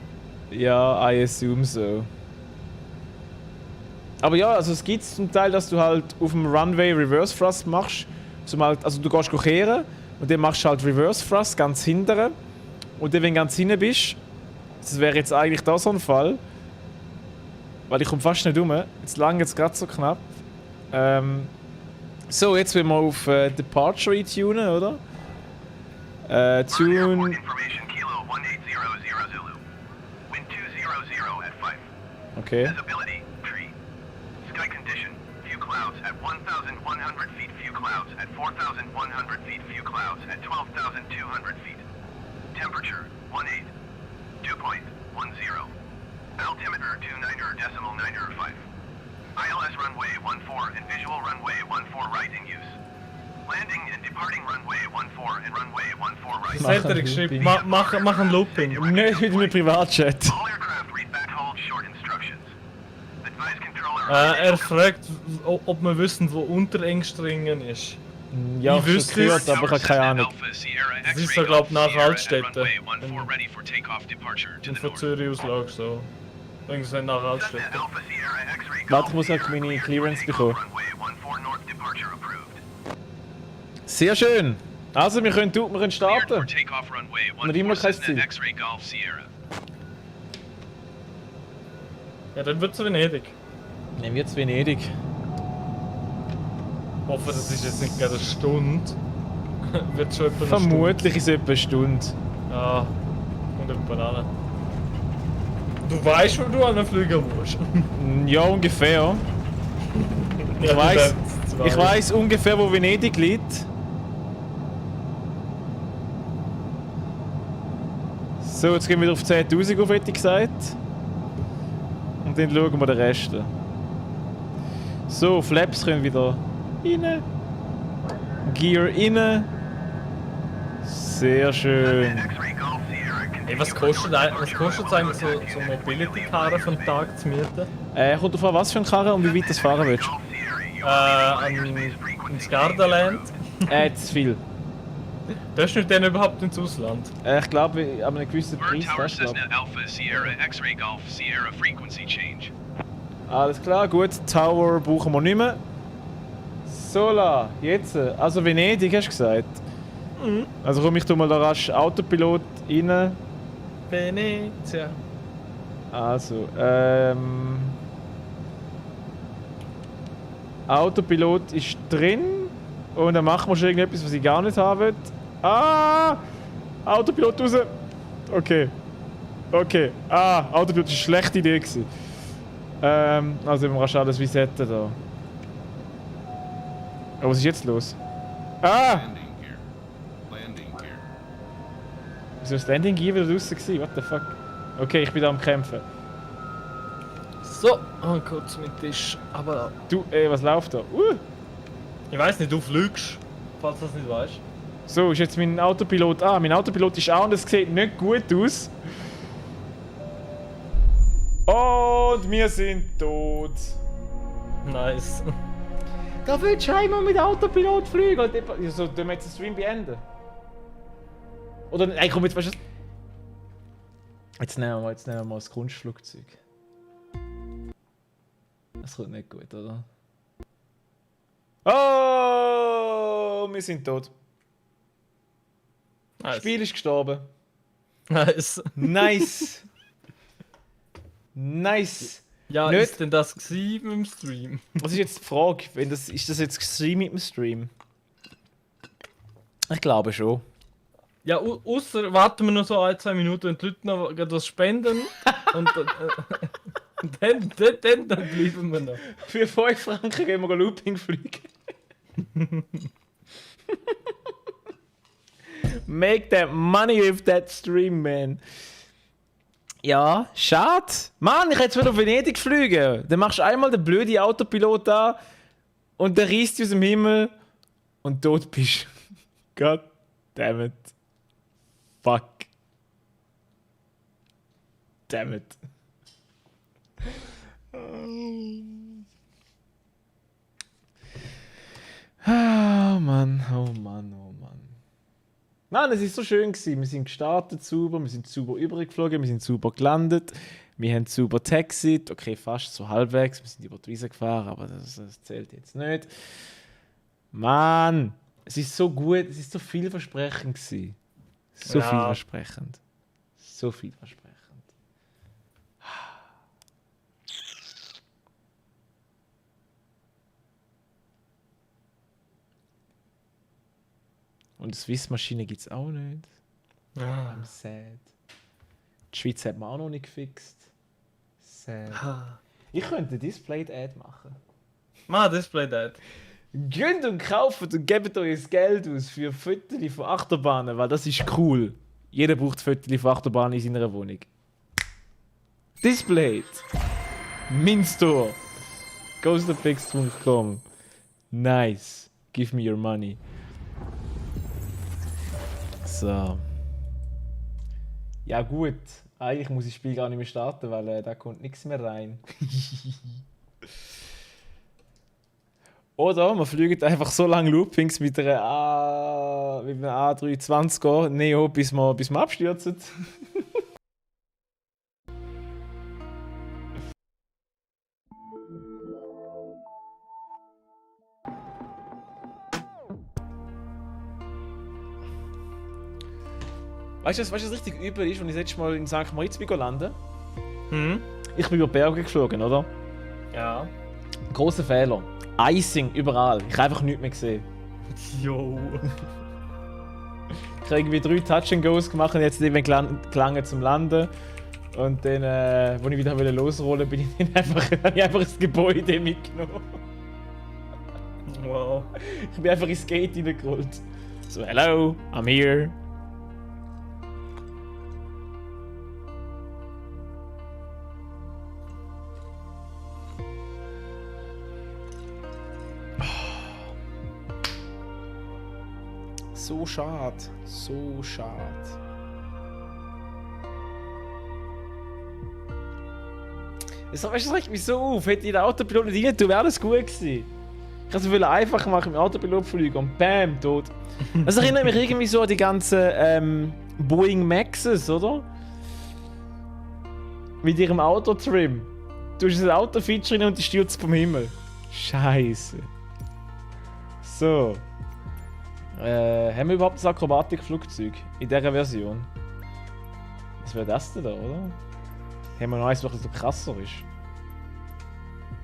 ja, I assume so. Aber ja, also es gibt zum Teil, dass du halt auf dem Runway Reverse Thrust machst. Also du gehst kehren und dann machst du halt Reverse Thrust ganz hinten. Und dann, wenn du ganz hinten bist, das wäre jetzt eigentlich da so ein Fall. Weil ich komme fast nicht rum. Jetzt lang jetzt gerade so knapp. So, jetzt will wir auf Departure tunen, oder? Tune. Information Kilo 1800 Zulu. Wind 200 at 5. Okay. Visibility, tree. Sky condition, few clouds at 1,100 feet, few clouds at 4,100 feet, few clouds at 12,200 feet. Temperature, 18. Dew point, 10. Altimeter, 29.905. ILS runway 14 and visual runway 14 right in use. Landing and departing runway 14 and runway 14 right. Das hat er geschrieben. Mach ein Looping. Nicht mit einem Privatchat. All aircraft read back hold short instructions. Advise controller. Er fragt, ob wir wissen, wo Unterengstringen ist. Ja, Ich ich wüsste habe es. gehört, aber ich habe keine Ahnung. Das ist so, glaube ich, nach Altstädte. Und von Zürich aus lag so. Irgendwas nach Altstädte. Alpha Sierra X-ray Warte, ich muss halt meine Clearance bekommen. runway 14 north departure approved. Sehr schön. Also, wir können starten. Nicht immer kein Ziel. Ja, dann wird es Venedig. Nehmen wir jetzt Venedig. Ich hoffe, das ist jetzt nicht gerade eine Stunde. Wird schon etwa eine Vermutlich ist es etwa eine Stunde. Stunde. Ja, und eine Banane. Du weißt, wo du an den Flüger musst. Ja, ungefähr. Ich weiß ungefähr, wo Venedig liegt. So, jetzt gehen wir wieder auf 10.000 auf, hätte ich gesagt. Und dann schauen wir den Rest. So, Flaps können wieder rein. Gear rein. Sehr schön. Hey, was kostet es eigentlich so Mobility-Karren für einen Tag zu mieten? Kommt drauf an, was für ein Karre und wie weit das fahren willst. Ins Gardaland. Zu viel. Darfst du nicht denn überhaupt ins Ausland? Ich glaube, aber einen gewissen Bird Preis Tower hast du, Cessna glaub. Alpha Sierra X-Ray Golf Sierra Frequency Change. Alles klar, gut. Tower brauchen wir nicht mehr. Sola, jetzt. Also Venedig hast du gesagt. Mhm. Also komm, ich tu mal da rasch Autopilot rein. Venezia. Also, Autopilot ist drin. Und dann machen wir schon irgendetwas, was ich gar nicht haben will. Ah! Autopilot raus! Okay. Okay. Ah, Autopilot war eine schlechte Idee gewesen. Also wir rasch alles resetten da. Oh, was ist jetzt los? Ah! Wieso ist das Landing Gear wieder draussen gewesen? What the fuck? Okay, ich bin da am Kämpfen. So, kurz mit Tisch. Aber Du, was läuft da? ich weiß nicht, du fliegst, falls du das nicht weißt. So, ist jetzt mein Autopilot. Ah, mein Autopilot ist an und es sieht nicht gut aus. Und wir sind tot. Nice. Da willst du einmal mit Autopilot fliegen. So, tun wir jetzt den Stream beenden? Oder, nein, komm, jetzt weißt du. Jetzt nehmen wir mal das Kunstflugzeug. Das kommt nicht gut, oder? Oh, wir sind tot. Das Nice. Spiel ist gestorben. Nice. Nice. Nice. Ja, Nicht- ist denn das gewesen mit dem Stream? Was ist jetzt die Frage? Ist das jetzt Stream mit dem Stream? Ich glaube schon. Ja, außer warten wir noch so 1-2 Minuten und die Leute noch etwas spenden. Und dann bleiben wir noch. Für 5 Franken gehen wir Looping fliegen. Make that money with that stream, man. Ja, schade. Mann, ich hätte wieder auf Venedig fliegen. Dann machst du einmal den blöden Autopilot an und der reißt aus dem Himmel und tot bist. God damn it. Fuck. Damn it. Oh Mann, oh Mann, oh Mann. Nein, es war so schön gewesen. Wir sind gestartet sauber, wir sind sauber übergeflogen, wir sind sauber gelandet, wir haben sauber taxied, okay, fast so halbwegs, wir sind über die Wiese gefahren, aber das zählt jetzt nicht. Mann, es ist so gut, es ist so vielversprechend gewesen. So Ja. vielversprechend. So vielversprechend. Und eine Swiss-Maschine gibt es auch nicht. Ah. I'm sad. Die Schweiz hat man auch noch nicht gefixt. Sad. Ich könnte Display-Ad machen. Mal Display Dad. Geht und kauft und gebt euch das Geld aus für Fotos von Achterbahnen, weil das ist cool. Jeder braucht Fotos von Achterbahnen in seiner Wohnung. Displayed. Mein Store. Ghostofix.com. Nice. Give me your money. So. Ja gut. Eigentlich muss ich das Spiel gar nicht mehr starten, weil da kommt nichts mehr rein. Oder wir fliegen einfach so lange Loopings mit einer A320 Neo, bis wir abstürzen. Weißt du, was richtig übel ist, wenn ich das letzte Mal in St. Moritz landen? Hm? Ich bin über Berge geflogen, oder? Ja. Grosser Fehler. Icing überall. Ich habe einfach nichts mehr gesehen. Jo. Ich habe irgendwie 3 Touch-and-Goes gemacht und jetzt eben gelangen zum Landen. Und dann, als ich wieder losrollen wollte, bin ich dann einfach ins Gebäude mitgenommen. Wow. Ich bin einfach ins Gate reingerollt. So, hello, I'm here. So schade. So schade. Das regt mich so auf. Hätte ich den Autopilot nicht rein tun, wäre alles gut gewesen. Ich wollte es einfach machen im Autopilot fliegen und bam, tot. Das erinnert mich irgendwie so an die ganzen Boeing Maxes, oder? Mit ihrem Autotrim. Du hast ein Auto-Feature rein und die stürzt vom Himmel. Scheiße. So. Haben wir überhaupt ein Akrobatikflugzeug in dieser Version? Was wäre das denn da, oder? Haben wir noch eins, was so krasser ist?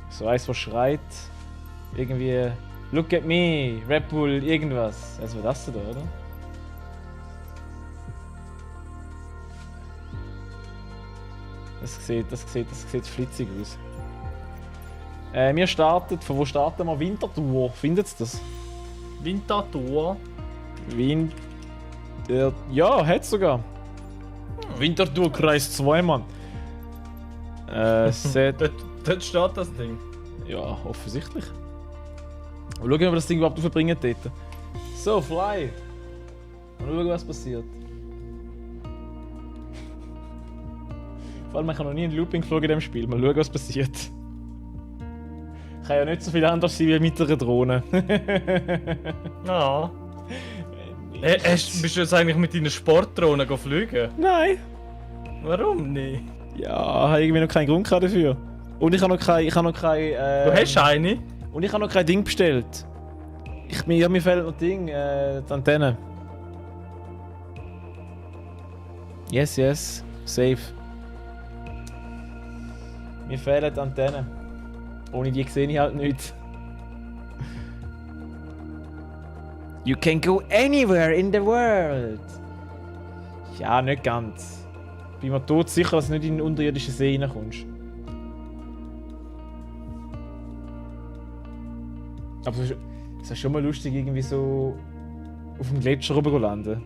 So eins, was schreit. Irgendwie. Look at me, Red Bull, irgendwas. Was wäre das denn da, oder? Das sieht flitzig aus. Wir starten. Von wo starten wir? Winterthur. Findet ihr das? Winterthur. Ja, hat's sogar. Winterthur Kreis 2, Mann. Dort steht das Ding. Ja, offensichtlich. Mal schauen, ob wir das Ding überhaupt aufbringen dort. So, fly. Mal schauen, was passiert. Vor allem, ich habe noch nie ein Looping geflogen in diesem Spiel. Mal schauen, was passiert. Kann ja nicht so viel anders sein wie mit einer Drohne. Ja. Bist du jetzt eigentlich mit deiner Sportdrohne fliegen? Nein. Warum nicht? Ja, ich habe irgendwie noch keinen Grund dafür. Und ich habe noch kein. Du hast eine? Und ich habe noch kein Ding bestellt. Mir fehlt noch Ding, die Antenne. Yes, safe. Mir fehlen die Antennen. Ohne die sehe ich halt nichts. You can go anywhere in the world. Ja, nicht ganz. Bin mir tot sicher, dass du nicht in den unterirdischen See reinkommst. Aber es ist schon mal lustig, irgendwie so auf dem Gletscher rüber landen.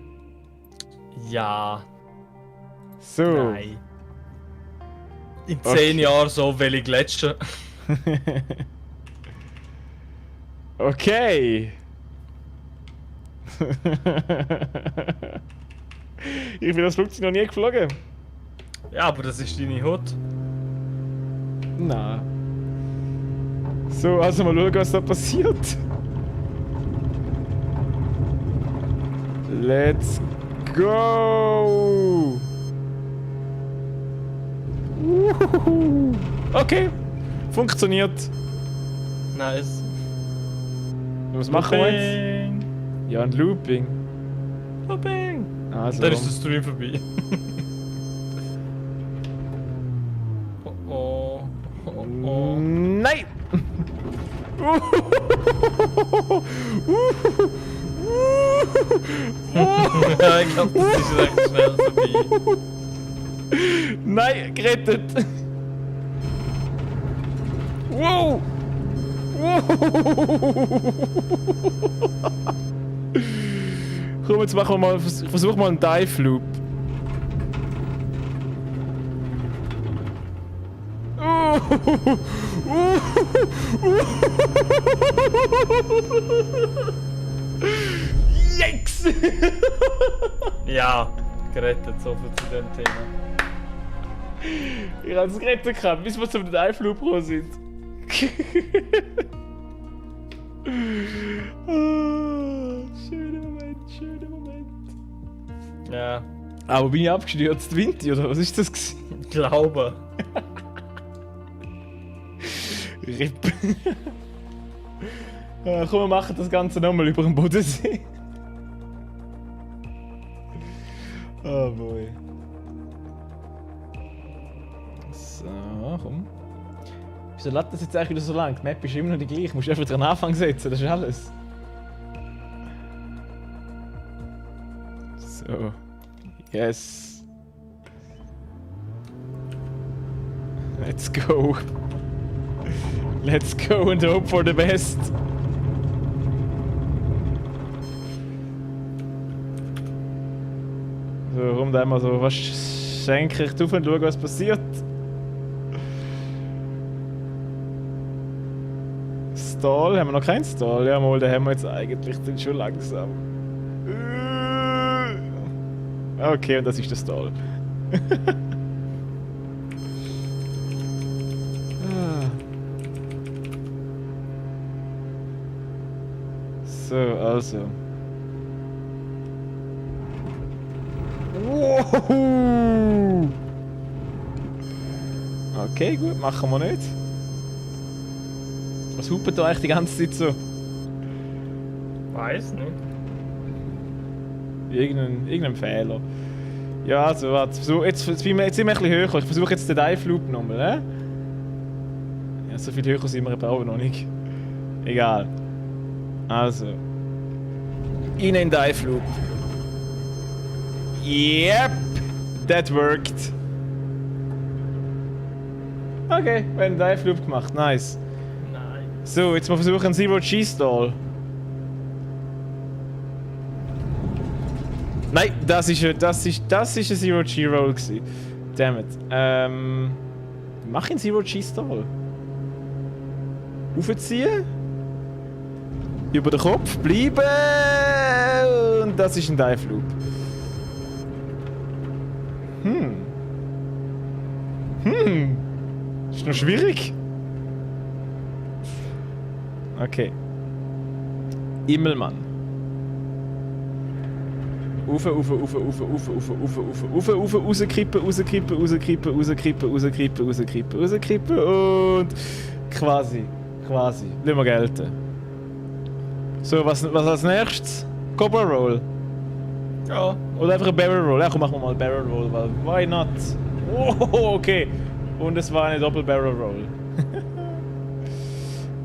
Ja. So. Nein. In 10 Jahren so, welche Gletscher. Okay. Ich bin das Flugzeug noch nie geflogen. Ja, aber das ist deine Hut. Nein. So, also mal schauen, was da passiert. Let's go! Okay, funktioniert. Nice. Was machen wir jetzt? Ja, ein Looping. Looping! Also. Dann ist der Stream vorbei. Oh. Nein! Ja, ich glaube, das ist recht schnell vorbei. Nein, gerettet! Wow! Wow! Komm, jetzt machen wir mal, versuch mal einen Dive Loop. Yes! Ja, gerettet, so viel zu dem Thema. Ich hab's gerettet gehabt, bis wir zum Dive Loop gekommen sind. Schöner Moment, schöner Moment. Ja, Aber bin ich abgestürzt? Winti oder was ist das gewesen? ich glaube. RIP. Ja, komm, wir machen das Ganze nochmal über den Bodensee. Oh boy. So, komm. Wieso lädt das jetzt eigentlich wieder so lang? Die Map ist immer noch die gleiche. Du musst einfach den Anfang setzen, das ist alles. So. Yes. Let's go. Let's go and hope for the best. So, warum da immer so was senkrecht auf und schauen, was passiert. Stall, haben wir noch keinen Stall? Ja, mal, den haben wir jetzt eigentlich den schon langsam. Okay, und das ist der Stall. So, also. Wow. Okay, gut, machen wir nicht. Was hupert da eigentlich die ganze Zeit so? Weiß nicht. Irgendein Fehler. Ja, also warte, jetzt sind wir ein bisschen höher. Ich versuche jetzt den Dive Loop nochmal, ne? Ja, so viel höher sind wir aber noch nicht. Egal. Also. In den Dive Loop. Yep! That worked. Okay, wir haben einen Dive Loop gemacht, nice. Nein. So, jetzt mal versuchen Zero G-Stall. Nein, das ist ein Zero G-Roll gewesen. Dammit. Mach ihn Zero G-Stall. Aufziehen. Über den Kopf bleiben. Und das ist ein Dive Loop. Ist noch schwierig. Okay. Immelmann. Ufe, rauskippen und quasi. Lassen wir gelten. So, was als nächstes? Cobra Roll. Ja. Oder einfach ein Barrel Roll. Ja, komm, machen wir mal ein Barrel Roll, weil why not? Oh, okay. Und es war eine Doppel Barrel Roll.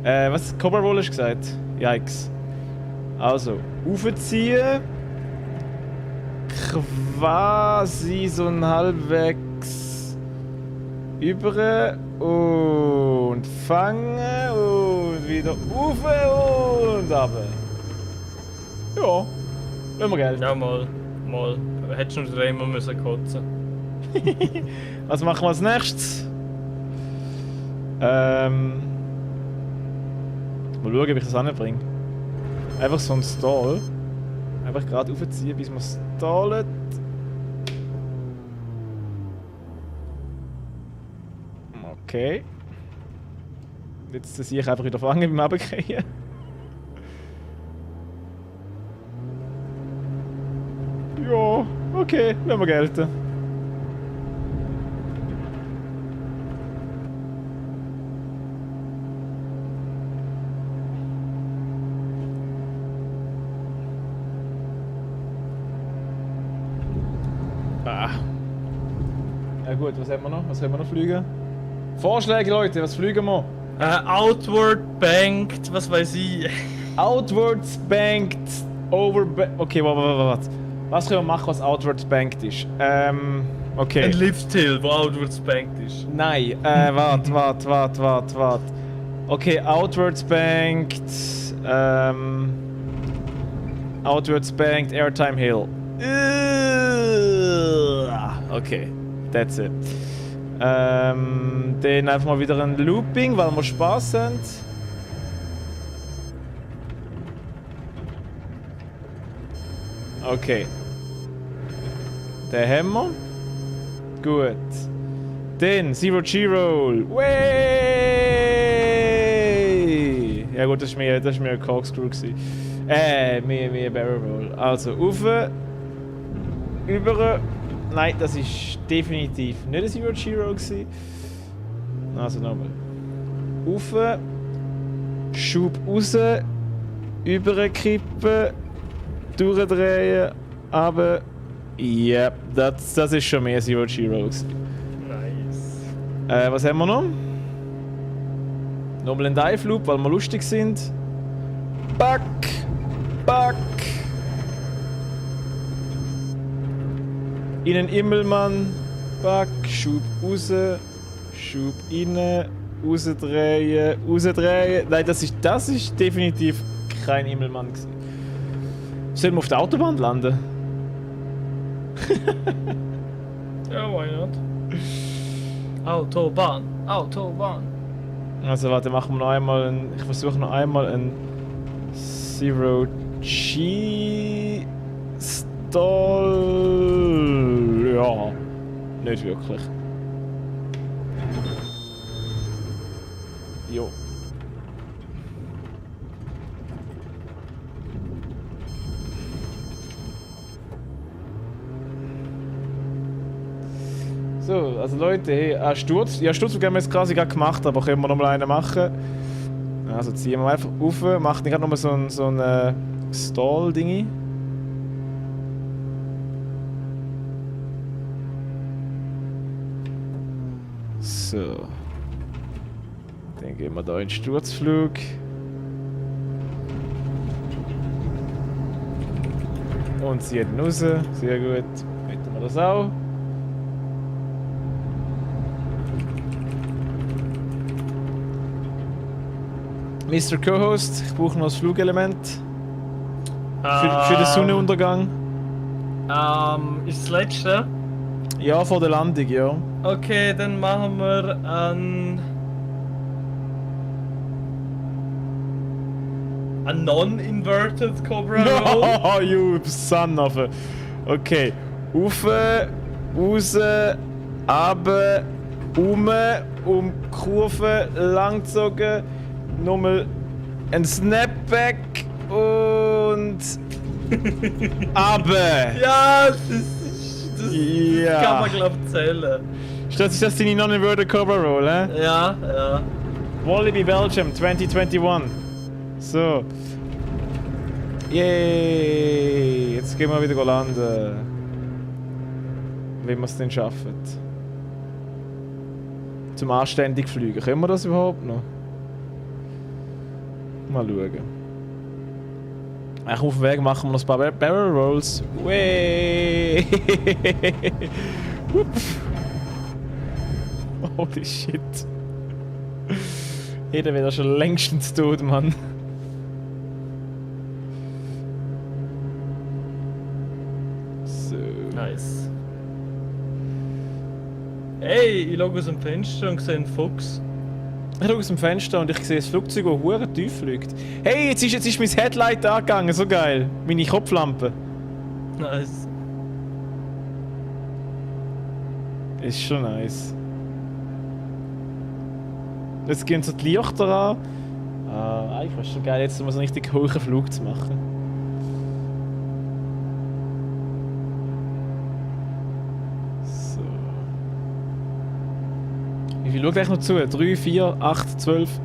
Was? Cobra Roll hast du gesagt? Yikes. Also, aufziehen. Quasi so ein halbwegs über und fangen und wieder rauf und runter. Ja, wenn wir Geld. Ja, mal. Hättest du noch dreimal müssen kotzen. Was machen wir als nächstes? Mal schauen, ob ich das anbringe. Einfach so ein Stall. Einfach gerade aufziehen, bis man stallt. Okay. Jetzt sehe ich einfach wieder fangen beim Runtergehen. Ja, okay, lassen wir gelten. Ja gut, was haben wir noch? Was haben wir noch fliegen? Vorschläge, Leute, was fliegen wir? Outward banked, was weiß ich. Outwards banked Okay, warte. Was können wir machen, was outwards banked ist? Okay. Ein Lift-Hill, wo outwards banked ist. Nein, warte. Okay, outwards banked. Outwards banked, Airtime Hill. Okay, that's it. Dann einfach mal wieder ein Looping, weil wir Spaß haben. Okay. Den haben wir. Gut. Dann Zero G-Roll. Way! Ja gut, das war mir ein Corkscrew gewesen. Mehr Barrel Roll. Also, rauf. Über. Nein, das ist definitiv nicht ein Zero G-Roll gewesen. Also nochmal. Rauf. Schub raus. Überkippen. Durchdrehen. Aber. Ja, das ist schon mehr Zero G-Roll gewesen. Nice. Was haben wir noch? Nochmal ein Dive Loop, weil wir lustig sind. Back! In einen Immelmann. Back, Schub raus. Schub rein. Rausdrehen. Nein, das ist definitiv kein Immelmann gewesen. Sollen wir auf der Autobahn landen? Ja, why not? Autobahn. Also warte, machen wir noch einmal ich versuche noch einmal ein Zero G Stall. Ja, nicht wirklich. Jo. So, also Leute, hey, Sturz. Ja, Sturz haben wir jetzt quasi gerade gemacht, aber können wir noch mal einen machen. Also ziehen wir einfach rauf, machen gerade noch mal so ein Stall-Dingi. So. Dann gehen wir da in den Sturzflug. Und ziehen ihn raus. Sehr gut. Hätten wir das auch. Mr. Co-Host, ich brauche noch das Flugelement. Für den Sonnenuntergang. Ist das letzte? Ja, vor der Landung, ja. Okay, dann machen wir ein non-inverted Cobra Roll. Oh, you son of a... Okay. Rauf, raus, runter, um Kurve langgezogen. Nochmal ein Snapback und... runter. Ja, das Ja. kann man glaub zählen. Ist das deine non-inverted Cobra Roll, hä? Ja. Wallaby Belgium 2021. So. Yay! Jetzt gehen wir wieder landen. Wie wir es denn schaffen. Zum anständig fliegen. Können wir das überhaupt noch? Mal schauen. Auf dem Weg machen wir noch ein paar Barrel Rolls. Way! Holy shit. Jeder wäre schon längstens tot, Mann. So. Nice. Hey, ich schaue aus dem Fenster und sehe einen Fuchs. Ich schaue aus dem Fenster und ich sehe das Flugzeug, das verdammt tief fliegt. Hey, jetzt ist mein Headlight angegangen, so geil. Meine Kopflampe. Nice. Ist schon nice. Jetzt gehen so die Lichter an. Eigentlich war es schon geil, jetzt mal so einen richtig hohen Flug zu machen. So. Wie viel schaut eigentlich noch zu? 3, 4, 8, 12?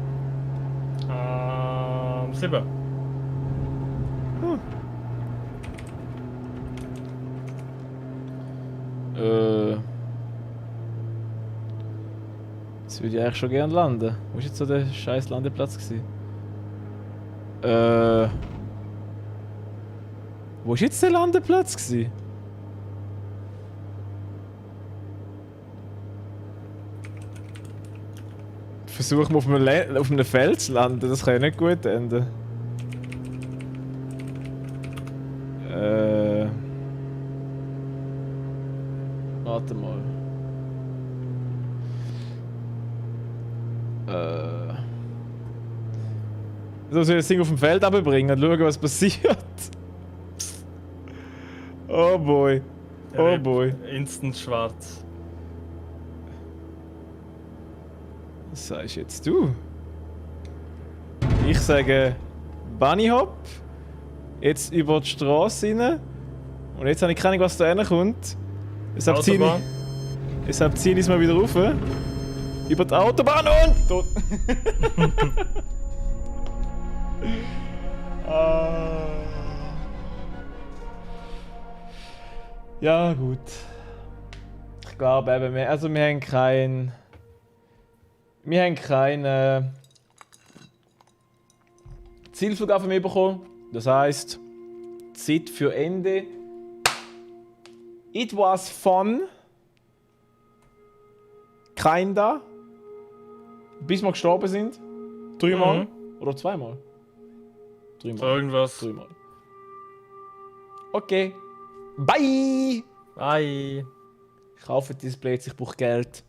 7. Jetzt würde ich eigentlich schon gerne landen. Wo war jetzt so der scheiß Landeplatz gewesen? Wo war jetzt der Landeplatz gewesen? Versuchen wir auf einem Feld zu landen, das kann ja nicht gut enden. Warte mal. So soll ich das Ding auf dem Feld abbringen und schauen, was passiert. Oh boy. Oh boy. Instant schwarz. Was sagst jetzt du? Ich sage Bunny Hop. Jetzt über die Straße rein. Und jetzt habe ich keine Ahnung, was da reinkommt. Deshalb ziehe ich es mal wieder rauf. Über die Autobahn und... Tot. Ja, gut. Ich glaube eben, wir haben kein... Wir haben keine Zielvorgabe mehr bekommen. Das heisst, Zeit für Ende. It was fun. Kinda. Bis wir gestorben sind. 3 Mal. Oder 2 Mal. 3 Mal. So irgendwas. 3 Mal. Okay. Bye! Bye. Ich kaufe Displays, ich brauche Geld.